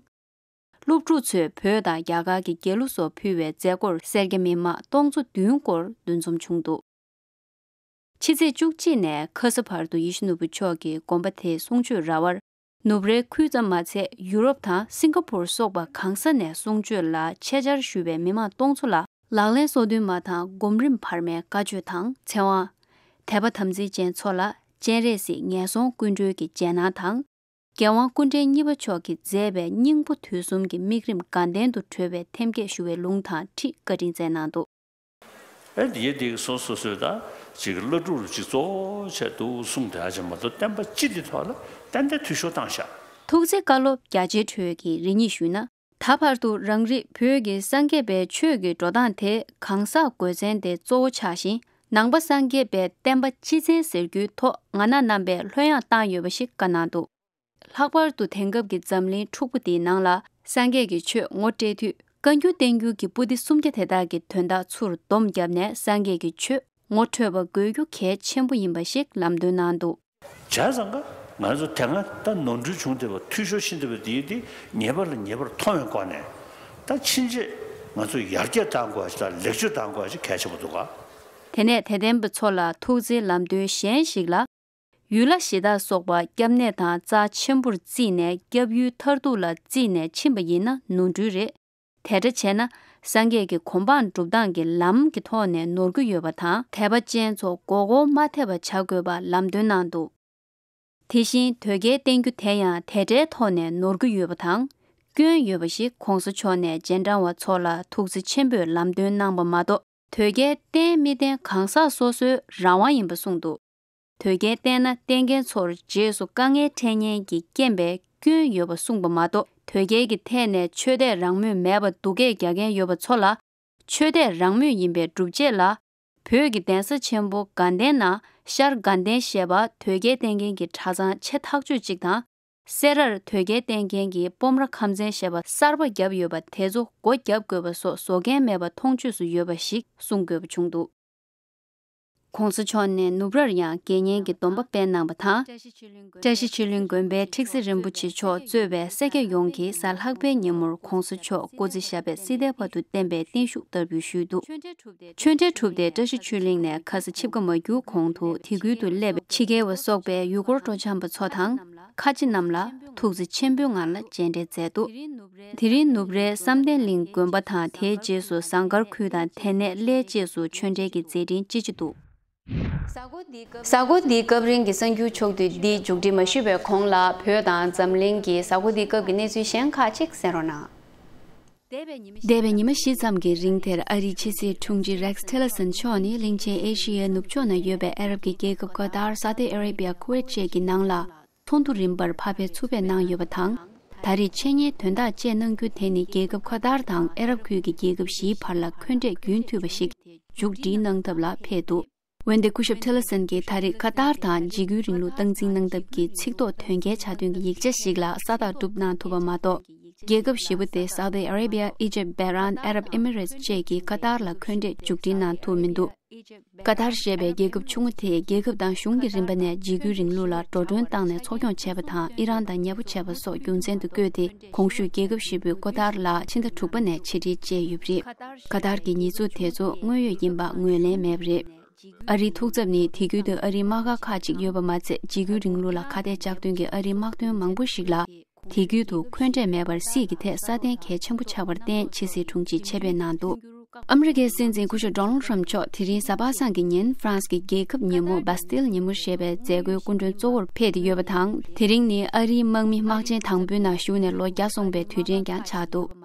སློབ་ཕྲུག་ཚོས་བོད་དང་རྒྱ་གར་གྱི་རྒྱལ་གླུ་སོགས་ཕུལ་བའི་མཛད་སྒོར་སེར་སྐྱ་མི་མང་སྟོང་ཚོ་བདུན་སྐོར་འདུ་འཛོམས་བྱུང་འདུག། ཕྱི་ཚེས་བཅུ་གཅིག་ནས་ཁ་ས་བར་དུ་ཡིད་བཞིན་ནོར་བུ་མཆོག་གིས་དགོན་པ་དེའི་གསུང་ཆོས་ར་བར། ནུབ་རའི་ཁུལ་ཙམ་མ་ཚད་ཡུ་རོབ་དང་སིང་ག་པུར་སོགས་པ་གང་ས་ནས་གསུང་ཆོས་ལ་ཆེད་བཅར་ཞུས་པའི་མི་མང་སྟོང་ཚོ་ལ་ ལག་ལེན་སོ་བདུན་མ་དང་སྒོམ་རིམ་བར་མའི་བཀའ་ཆོས་དང་ཚེ་དབང་། དད་པ་དམ་ཚིག་ཅན་ཚོ་ལ་སྤྱན་རས་གཟིགས་ངན་སོང་ཀུན་གྲོལ་གྱི་རྗེས་གནང་དང་། རྒྱལ་དབང་སྐུ་ཕྲེང་གཉིས་པ་མཆོག་གིས་མཛད་པའི་སྙིང་པོ་དུས་གསུམ་གྱི་དམིགས་རིམ་དགའ་ལྡན་དུ་གྲོལ་བའི་ཐེམ་སྐས་ཞུ་བའི་ལུང་དང་འཁྲིད་བཀའ་དྲིན་སྩལ་གནང་འདུག། ཨེ་འདི་ཡེ་འདི་གི་སོ་སོ་སོའི་ད་ཅིག་བླ་སྒྲུབ་རུ་ཅིག་གཙོ་བོ་བྱས་འདུག་གསུངས་དེ་ཨ་ཅེ་མ་གཏོགས་བསྟན་པ་སྤྱི་འདི་ཐོག་ལ་ཏན་ཏན་འཐུས་ཤོར་བཏང་ཤག། ཐུགས་རྗེ་བཀའ་སློབ་རྒྱ་ཆེར་གྲོལ་གྱི་རེ་སྙེག་ཞུས་ན། ད་བར་དུ་རང་རིགས་བོད་ཀྱི་སངས་རྒྱས་པའི་ཆོས་ཀྱི་འགྲོ་སྟངས་དེ་གང་ཟག་དགོས་མཚན་དེ་གཙོ་བོ་ཆགས་ཤིང་། ནང་པ་སངས་རྒྱས་པའི་བསྟན་པ་སྤྱི་མཚན་ཟེར་རྒྱུའི་ཐོག་ང་ན་རྣམ་པས་ལྷོད་ཡངས་བཏང་ཡོད་པ་ཞིག་བཀའ་གནང་འདུག། ལྷག་པར་དུ་དེང་སྐབས་ཀྱི་འཛམ་གླིང་འཁྲུག་པོ་འདིའི་ནང་ལ་སངས་རྒྱས་ཀྱི་ཆོས་ངོ་སྤྲད་དུས་བཀའ་འགྱུར་བསྟན་འགྱུར་གྱི་པོ་ཏི་སུམ་བརྒྱ་དེ་དག་གི་དོན་དག་ཚུར་སྡོམ་བརྒྱབ་ནས་སངས་རྒྱས་ཀྱི་ཆོས་ངོ་འཕྲོད་པ་དགོས་རྒྱུ་གལ་ཆེན་པོ་ཡིན་པ་ཞིག་ལམ་སྟོན་གནང་འདུག། བྱས་ཙང་ཀ་ང་ཚོ་དེ་སྔ་ད་ནོར་འཁྲུལ་བྱུང་བསྡད་པ་འཐུས་ཤོར་ཕྱིན་བསྡད་པ་དེ་ཡིན་ཏེ་ངེས་པར་ལ་ངེས་པར་མཐོང་བའི་སྒོ་ནས་ད་ཕྱིན་ཆད་ང་ཚོ་ཡར་རྒྱས་གཏང་དགོས་ཞིག་དང་ལེགས་བཅོས་གཏང་དགོས་ཞིག་གལ་ཆེན་པོ་འདུག་ག། དེ་ནས་དད་ལྡན་པ་ཚོ་ལ་ཐུགས་རྗེའི་ལམ་སྟོན་གཞན་ཞིག་ལ། ཡུལ་ལྷ་གཞི་བདག་སོགས་པ་སྐྱབས་གནས་དང་རྩ་ཆེན་པོར་བརྩིས་ནས་སྐྱབས་ཡུལ་མཐར་ཐུག་ལ་བརྩིས་ནས་ཕྱིན་པ་ཡིན་ན་ནོར་འཁྲུལ་རེད། དེ་འདྲ་བྱས་ན་སངས་རྒྱས་ཀྱི་གོ་འཕང་སྒྲུབ་སྟངས་ཀྱི་ལམ་གྱི་ཐོག་ནས་ནོར་གྱི་ཡོད་པ་དང་དད་པ་ཅན་ཚོ་མགོ་སྐོར་མ་ཐེབས་པ་བྱ་དགོས་པ་ལམ་སྟོན་གནང་འདུག། དེ་བཞིན་དོལ་རྒྱལ་བསྟེན་རྒྱུ་དེ་ཡང་དེ་འདྲའི་ཐོག་ནས་ནོར་གྱི་ཡོད་པ་དང་སྐྱོན་ཡོད་པ་ཞིག་གོང་ས་མཆོག་ནས་རྗེས་འབྲང་བ་ཚོ་ལ་ཐུགས་རྗེ་ཆེན་པོས་ལམ་སྟོན་གནང་པ་མ་གཏོགས་དོལ་རྒྱལ་བསྟེན་མི་བསྟེན་གང་ཟག་སོ་སོའི་རང་དབང་ཡིན་པ་གསུངས་འདུག། དོལ་རྒྱལ་བསྟེན་ན་བསྟེན་མཁན་ཚོར་རྗེས་སུ་དཀའ་ངལ་འཕྲད་ཉེན་གྱི་རྐྱེན་པས་སྐྱོན་ཡོད་པ་གསུངས་པ་མ་གཏོགས་དོལ་རྒྱལ་གྱི་ཐད་ནས་ཆོས་དད་རང་མོས་མེད་པ་སྡུག་སྐད་རྒྱག་མཁན་ཡོད་པ་ཚོ་ལ་ཆོས་དད་རང་མོས་ཡིན་པའི་སྒྲུབ་བྱེད་ལ་བོད་ཀྱི་གདན་ས་ཆེན་པོ་དགའ་ལྡན་ནང་ཤར་དགའ་ལྡན་ཞེས་པ་དོལ་རྒྱལ་བསྟེན་མཁན་གྱི་གྲྭ་ཚང་ཆེ་ཐག་ཆོད་ཅིག་དང་། སེ་རར་དོལ་རྒྱལ་བསྟེན་མཁན་གྱི་སྤོམ་ར་ཁམས་ཚན་ཞེས་པ་གསར་པ་བརྒྱབ་ཡོད་པ་དེ་ཚོ་སྒོ་བརྒྱབ་དགོས་པ་སོགས་བཟོ་མཁན་མེད་པ་མཐོང་ཆོས་སུ་ཡོད་པ་ཞིག་གསུང་དགོས་པ་བྱུང་འདུག། གོང་ས་མཆོག་ནས་ནུབ་རར་ཡང་དགེ་བསྙེན་གྱི་སྡོམ་པ་སྤེལ་གནང་བ་དང་། བཀྲ་ཤིས་ཆོས་གླིང་དགོན་པའི་ཁྲིག་སེ་རིན་པོ་ཆེ་མཆོག་གཙོས་པའི་སེར་སྐྱ་ཡོངས་ཀྱིས་གཟའ་ལྷག་པའི་ཉིན་མོར་གོང་ས་མཆོག་སྐུ་ཚེ་ཞབས་པད་སྲིད་མཐའི་བར་དུ་བརྟན་པའི་བརྟན་བཞུགས་བསྟར་འབུལ་ཞུས་འདུག། ཆོས་འབྲེལ་གྲུབ་སྟེ་བཀྲ་ཤིས་ཆོས་གླིང་ནས་ཁ་ས་ཆིབས་ཁ་མ་བསྒྱུར་གོང་དུ་དེ་ཁུལ་དུ་སླེབས་པའི་ཕྱི་རྒྱལ་བ་སོགས་པའི་ཡུལ་སྐོར་སྤྲོ་འཆམ་པ་ཚོ་དང་ཁ་ཆེ་རྣམས་ལ་ཐུགས་རྗེ་ཆེན་པོའི་ངང་ལ་མཇལ་འཕྲད་མཛད་འདུག། དེ་རིང་ནུབ་རའི་བསམ་གཏན་གླིང་དགོན་པ་དང་དེའི་རྗེས་སུ་ཟངས་དཀར་ཁུལ་དང་དེ་ནས་གླེའི་རྗེས་སུ་ཆོས་འབྲེལ་གྱི་མཛད་འཕྲིན་ཅི་ཆེ་འདུག། གཟའ་འཁོར་འདིའི་སྐབས་རིང་གི་གསར་འགྱུར་ཕྱོགས་བསྡུས་འདི་མཇུག་སྒྲིལ་མ་ཞུས་པའི་གོང་ལ་བོད་དང་འཛམ་གླིང་གི་གཟའ་འཁོར་འདིའི་སྐབས་ཀྱི་གནས་ཚུལ་གཞན་ཁག་ཅིག་གསན་རོགས་གནང་། འདས་པའི་ཉི་མ་བཞི་ཙམ་གྱི་རིང་དེར་ཨ་རིའི་ཕྱི་སྲིད་དྲུང་ཆེ་Rex Tillerson མཆོག་ནི་གླིང་ཆེན་ཨེ་ཤི་ཡའི་ནུབ་ཕྱོགས་ན་ཡོད་པའི་ཨ་རབ་ཀྱི་རྒྱལ་ཁབ་ཀ་ཏར། སཱ་ཏི་ཨ་རེ་བི་ཡ། ཁུ་ཝེད་བཅས་ཀྱི་ནང་ལ་ཚོགས་འདུ་རིམ་པར་ཕབ་སྤེལ་ཚུགས་པའི་གནང་ཡོད་པ་དང་། ད་རེས་འཆད་ཉན་དོན་དག་བཅས་གནང་རྒྱུ་དེ་ནི་རྒྱལ་ཁབ་ཀ་ཏར་དང་ཨ་རབ་ཁུལ་གྱི་རྒྱལ་ཁབ་བཞིའི་བར་ལ་འཁོན་འགྲས་རྒྱུན་མཐུད་པ་ཞིག་མཇུག་སྒྲིལ་གནང་ཐབས་ལ་ཕེབས་འདུག། འོན་ཏེ་སྐུ་ཞབས་ཊི་ལར་སན་གྱིས་ད་རེས་ཀ་ཏར་དང་འཇིགས་སྐུལ་རིང་ལུགས་སྟངས་འཛིན་གནང་ཐབས་ཀྱི་ཚིག་ཐོ་དོན་འཁྱོལ་བྱ་དོན་གྱི་ཡིག་ཆ་ཞིག་ལ་ས་རྟགས་གྲུབ་གནང་ཐུབ་པ་མ་གཏོགས། རྒྱལ་ཁབ་བཞི་པོ་སྟེ་སའུ་ཏི་ཨ་རེ་བི་ཡ། ཨི་ཇིབ། བྷེ་རན། ཨ་རབ་ཨེ་མི་རེ་ཊི་བཅས་ཀྱིས་ཀ་ཏར་ལ་འཁོན་འགྲས་མཇུག་སྒྲིལ་གནང་ཐུབ་མི་འདུག། ཀ་ཏར་ཞེས་པའི་རྒྱལ་ཁབ་ཆུང་ངུ་དེས་རྒྱལ་ཁབ་དང་གཞུང་གི་རིམ་པ་ནས་འཇིགས་སྐུལ་རིང་ལུགས་ལ་འགྲོ་གྲོན་བཏང་ནས་འཚོ་སྐྱོང་བྱས་པ་དང་ཨི་རན་དང་ཉེ་པོ་བྱས་པ་སོགས་རྒྱུ་མཚན་དུ་བཀོད་དེ། གོང་ཞུས་རྒྱལ་ཁབ་བཞི་པོས་ཀོ་ཏར་ལ་ཕྱི་ཟླ་དྲུག་པ་ནས་ཕྱི་འབྲེལ་བཅད་ཡོད་པ་རེད། ཀ་ཏར་གྱི་ཉེས་འཛུགས་དེ་ཚོ་དངོས་ཡོད་ཡིན་པ་ངོས་ལེན་མེད་པ་རེད། ཨ་རིའི་ཐུགས་འཚབ་ནི་དེ་ཁུལ་དུ་ཨ་རིའི་དམག་སྒར་ཁག་ཅིག་ཡོད་པ་མ་ཚད། འཇིགས་སྐུལ་རིང་ལུགས་ལ་ཁ་གཏད་གཅོག་མཁན་གྱི་ཨ་རིའི་དམག་དོན་མང་པོ་ཞིག་ལ་དེ་ཁུལ་དུ་འཁོན་འགྲས་མེད་པར་སྲིད་ཀྱི་ཐད་སྲ་བརྟན་གལ་ཆེན་པོ་ཆགས་པར་བརྟེན་ཕྱི་སྲིད་དྲུང་ཆེས་ཆེད་ཕེབས་གནང་འདུག། ཨ་མི་རི་ཀའི་སྲིད་འཛིན་སྐུ་ཞབས་ཌོ་ནལ་ཊམ་མཆོག་དེ་རིང་གཟའ་པ་སངས་ཀྱི་ཉིན་ཧྥ་རན་སི་གི་རྒྱལ་ཁབ་ཉིན་མོ་Bastille ཉིན་མོ་ཞེས་པའི་མཛད་སྒོའི་སྐུ་མགྲོན་གཙོ་བོར་ཕེབས་ཏེ་ཡོད་པ་དང་། དེ་རིང་ནི་ཨ་རིའི་དམག་མི་དམག་ཆེན་དང་པོའི་ནང་ཞུགས་ནས་ལོ་བརྒྱ་སོང་པའི་དུས་དྲན་ཀྱང་ཆགས་འདུག།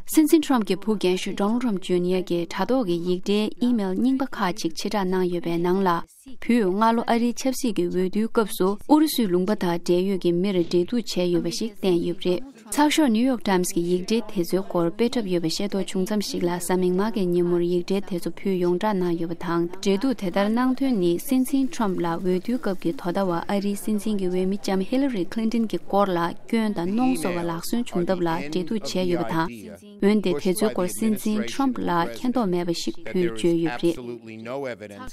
སྲིད་འཛིན་ཊམ་གྱི་བུ་རྒན་ཤོས་ཌོ་ནལ་ཊམ་ཇུ་ནི་ཡར་གྱིས་དྲ་ཐོག་གི་ཡིག་འབྲེལ་ཨི་མེལ་རྙིང་པ་ཁག་ཅིག་ཕྱིར་བསྒྲགས་གནང་ཡོད་པའི་ནང་ལ། བུས་སྔ་ལོ་ཨ་རིའི་ཆབ་སྲིད་ཀྱི་འོས་བསྡུའི་སྐབས་སུ་ཨུ་རུ་སུའི་ལུང་པ་དང་འབྲེལ་ཡོད་ཀྱི་མིར་འབྲེལ་གཏུག་བྱས་ཡོད་པ་ཞིག་བསྟན་ཡོད་པ་རེད། ཚགས་ཤོག་ནིའུ་ཡོག་ཊམ་གྱིས་ཡིག་འབྲེལ་དེ་ཚོའི་སྐོར་སྤེལ་གྲབས་ཡོད་པ་ཤེས་རྟོགས་བྱུང་མཚམས་ཤིག་ལ། གཟའ་མིག་དམར་གྱི་ཉིན་མོར་ཡིག་འབྲེལ་དེ་ཚོ་བུས་ཡོངས་བསྒྲགས་གནང་ཡོད་པ་དང་། འབྲེལ་གཏུག་དེ་ལྟར་གནང་དོན་ནི། སྲིད་འཛིན་ཊམ་ལ་འོས་བསྡུའི་སྐབས་ཀྱི་དོ་ཟླ་བ་ཨ་རིའི་སྲིད་འཛིན་གྱི་འོས་མི་ལྕམ་ཧི་ལ་རི་ཁི་ལིན་ཊོན་གྱི་སྐོར་ལ་སྐྱོན་དང་གནོང་སོགས་པ་ལག་སོན་བྱུང་ཐབས་ལ་འབྲེལ་གཏུག་བྱས་ཡོད་པ་དང་། འོན་ཏེ་དེ་ཚོའི་སྐོར་སྲིད་འཛིན་ཊམ་ལ་མཁྱེན་རྟོགས་མེད་པ་ཞིག་བུས་བརྗོད་ཡོད་པ་རེད།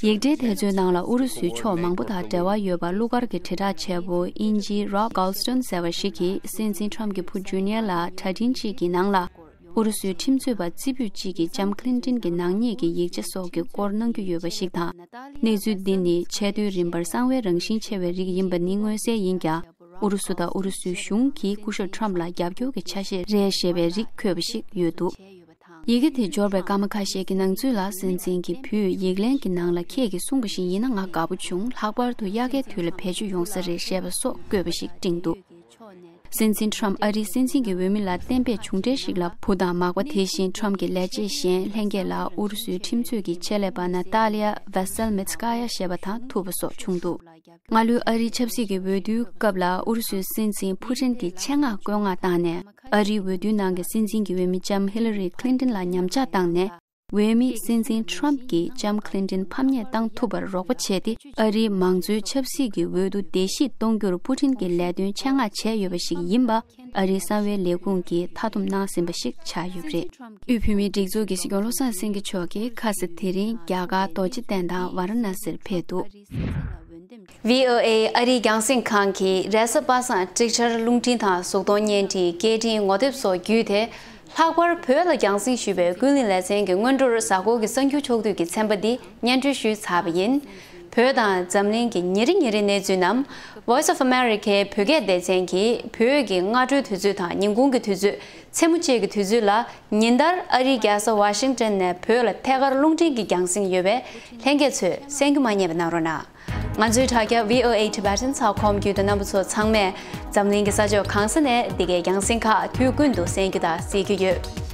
ཡིག་འབྲེལ་དེ་ཚོའི་ནང་ལ་ཨུ་རུ་སུའི་ཕྱོགས་མང་པོ་དང་འབྲེལ་བ་ཡོད་པ་གླུ་གར་གྱི་དྲིལ་བསྒྲགས་བྱེད་པོ་དབྱིན་ཇིའི་Rob Goldstone ཟེར་བ་ཞིག་གིས་སྲིད་འཛིན་ཊམ་གྱི་བུ་ཇུ་ནི་ཡར་ལ་དྲ་འཕྲིན་གཅིག་གི་ནང་ལ། ཨུ་རུ་སུའི་ཁྲིམས་རྩོད་པ་རྩེ་ཕུད་གཅིག་གིས་ལྕམ་ཁི་ལིན་ཊོན་གྱི་ནག་ཉེས་ཀྱི་ཡིག་ཆ་སོགས་ཀྱི་སྐོར་གནང་རྒྱུ་ཡོད་པ་ཞིག་དང་། གནས་ཚུལ་འདི་ནི་ཆེས་མཐོའི་རིམ་པར་གསང་བའི་རང་བཞིན་ཆེ་བའི་རིགས་ཡིན་པ་ནི་མངོན་གསལ་ཡིན་ཀྱང་། ཨུ་རུ་སུ་དང་ཨུ་རུ་སུའི་གཞུང་གིས་སྐུ་ཞབས་ཊམ་ལ་རྒྱབ་སྐྱོར་གྱི་ཆ་ཤས་རེད་ཞེས་པའི་རིགས་འཁོད་པ་ཞིག་ཡོད་འདུག། ཡི་གེ་དེ་འབྱོར་བའི་སྐར་མ་ཁ་ཤས་ཀྱི་ནང་ཚུད་ལ་སྲིད་འཛིན་གྱིས་བུས་ཡིག་ལན་གྱི་ནང་ལ་ཁྱེད་ཀྱིས་གསུངས་པ་བཞིན་ཡིན་ན་ང་དགའ་པོ་བྱུང་། ལྷག་པར་དུ་དབྱར་ཁའི་དུས་ལ་བེད་སྤྱོད་ཡོང་ས་རེད་ཞེས་པ་སོགས་བཀོད་པ་ཞིག་བསྒྲིགས་འདུག་སྲིད་འཛིན་ཁྲམ་ཨ་རིའི་སྲིད་འཛིན་གྱི་འོས་མི་ལ་གཏན་འབེབས་བྱུང་འཕྲལ་ཞིག་ལ་བུ་དང་མག་པ། དེ་བཞིན་ཁྲམ་གྱི་ལས་བྱེད་གཞན་ལྷན་རྒྱས་ལ་ཨུ་རུ་སུའི་ཁྲིམས་རྩོད་ཀྱི་ཆེད་ལས་པ་ན་ཏཱ་ལི་ཡ་ཝེ་སེལ་མེ་ཚི་ཀ་ཡ་ཞེས་པ་དང་ཐུག་པ་སོགས་བྱུང་འདུག་སྔ་ལོའི་ཨ་རིའི་ཆབ་སྲིད་ཀྱི་འོས་བསྡུའི་སྐབས་ལ་ཨུ་རུ་སུའི་སྲིད་འཛིན་ཕུ་ཊིན་གྱི་ཆེད་མངགས་བཀོད་མངགས་བཏང་ནས་ཨ་རིའི་འོས་བསྡུའི་ནང་གི་སྲིད་འཛིན་གྱི་འོས་མི་ལྕམ་ཧི་ལ་རི་ཁི་ལིན་ཏིན་ལ་ཉམས་ཆག་བཏང་ནས། འོས་མི་སྲིད་འཛིན་ཁྲམ་གྱིས་ལྕམ་ཁི་ལིན་ཏིན་ཕམ་ཉེས་བཏང་ཐུབ་པར་རོགས་པ་བྱས་ཏེ། ཨ་རིའི་མང་གཙོའི་ཆབ་སྲིད་ཀྱི་འོས་བསྡུ་བརྡལ་བཤིག་གཏོང་རྒྱུར་པུ་ཊིན་གྱི་ལས་དོན་ཆེད་མངགས་བྱས་ཡོད་པ་ཞིག་ཡིན་པ། ཨ་རིའི་གསང་བའི་ལས་ཁུངས་ཀྱིས་མཐའ་སྡོམ་གནང་ཟིན་པ་ཞིག་ཆགས་ཡོད་པ་རེད། དབུས་བོད་མིའི་སྒྲིག་འཛུགས་ཀྱི་སྲིད་སྐྱོང་བློ་བཟང་སེང་གེ་མཆོག་གིས་ཁ་ས་དེ་རིང་རྒྱ་གར་རྡོ་རྗེ་གདན་དང་ཝཱ་ར་ཎ་སིར་ཕེབས་འདུག་ཝི་ཨོ་ཨེ་ཨ་རིའི་རྒྱང་སྲིང་ཁང་གིས་རེས་གཟའ་པ་སངས་ཀྲིག་ཆར་རླུང་འཕྲིན་དང་གཟུགས་མཐོང་བརྙན་འཕྲིན། སྐད་འཕྲིན་ངོ་དེབ་སོགས་བརྒྱུད་དེ། ལྷག་པར་བོད་ལ་རྒྱང་སྲིང་ཞུས་པའི་ཀུན་གླེང་ལེ་ཚན་གྱི་སྔོན་འགྲོར་གཟའ་འཁོར་གྱི་གསར་འགྱུར་ཕྱོགས་བསྡུས་ཀྱི་ཚན་པ་འདི་སྙན་སྒྲོན་ཞུས་ཚར་བ་ཡིན། བོད་དང་འཛམ་གླིང་གི་ཉིན་རེ་ཉིན་རེའི་གནས་ཚུལ་རྣམས་Voice of Americaའི་བོད་སྐད་སྡེ་ཚན་གྱིས་བོད་ཀྱི་སྔ་དྲོའི་དུས་ཚོད་དང་ཉིན་གུང་གི་དུས་ཚོད། མཚན་མོ་བཅས་ཀྱི་དུས་ཚོད་ལ་ཉིན་ལྟར་ཨ་རིའི་རྒྱལ་ས་ཝ་ཤིང་ཏོན་ནས་བོད་ལ་ཐད་ཀར་རླུང་འཕྲིན་གྱི་རྒྱང་སྲིང་ཡོད་པས་ལྷན་རྒྱས་ཚོས་གསན་རྒྱུ་མ་བསྙེལ་བ་གནང་རོགས་གནང་། ང་ཚོའི་དྲ་རྒྱ་V O A Tibetan ཚགས་ཁོམ་བརྒྱུད་དུ་རྣམ་པ་ཚོ་ཚང་མས་འཛམ་གླིང་གི་ས་ཕྱོགས་གང་ས་ནས་འདི་གའི་རྒྱང་སྲིང་ཁག་དུས་ཀུན་ཏུ་གསན་རྒྱུ་དང་གཟིགས་རྒྱུ་ཡོད།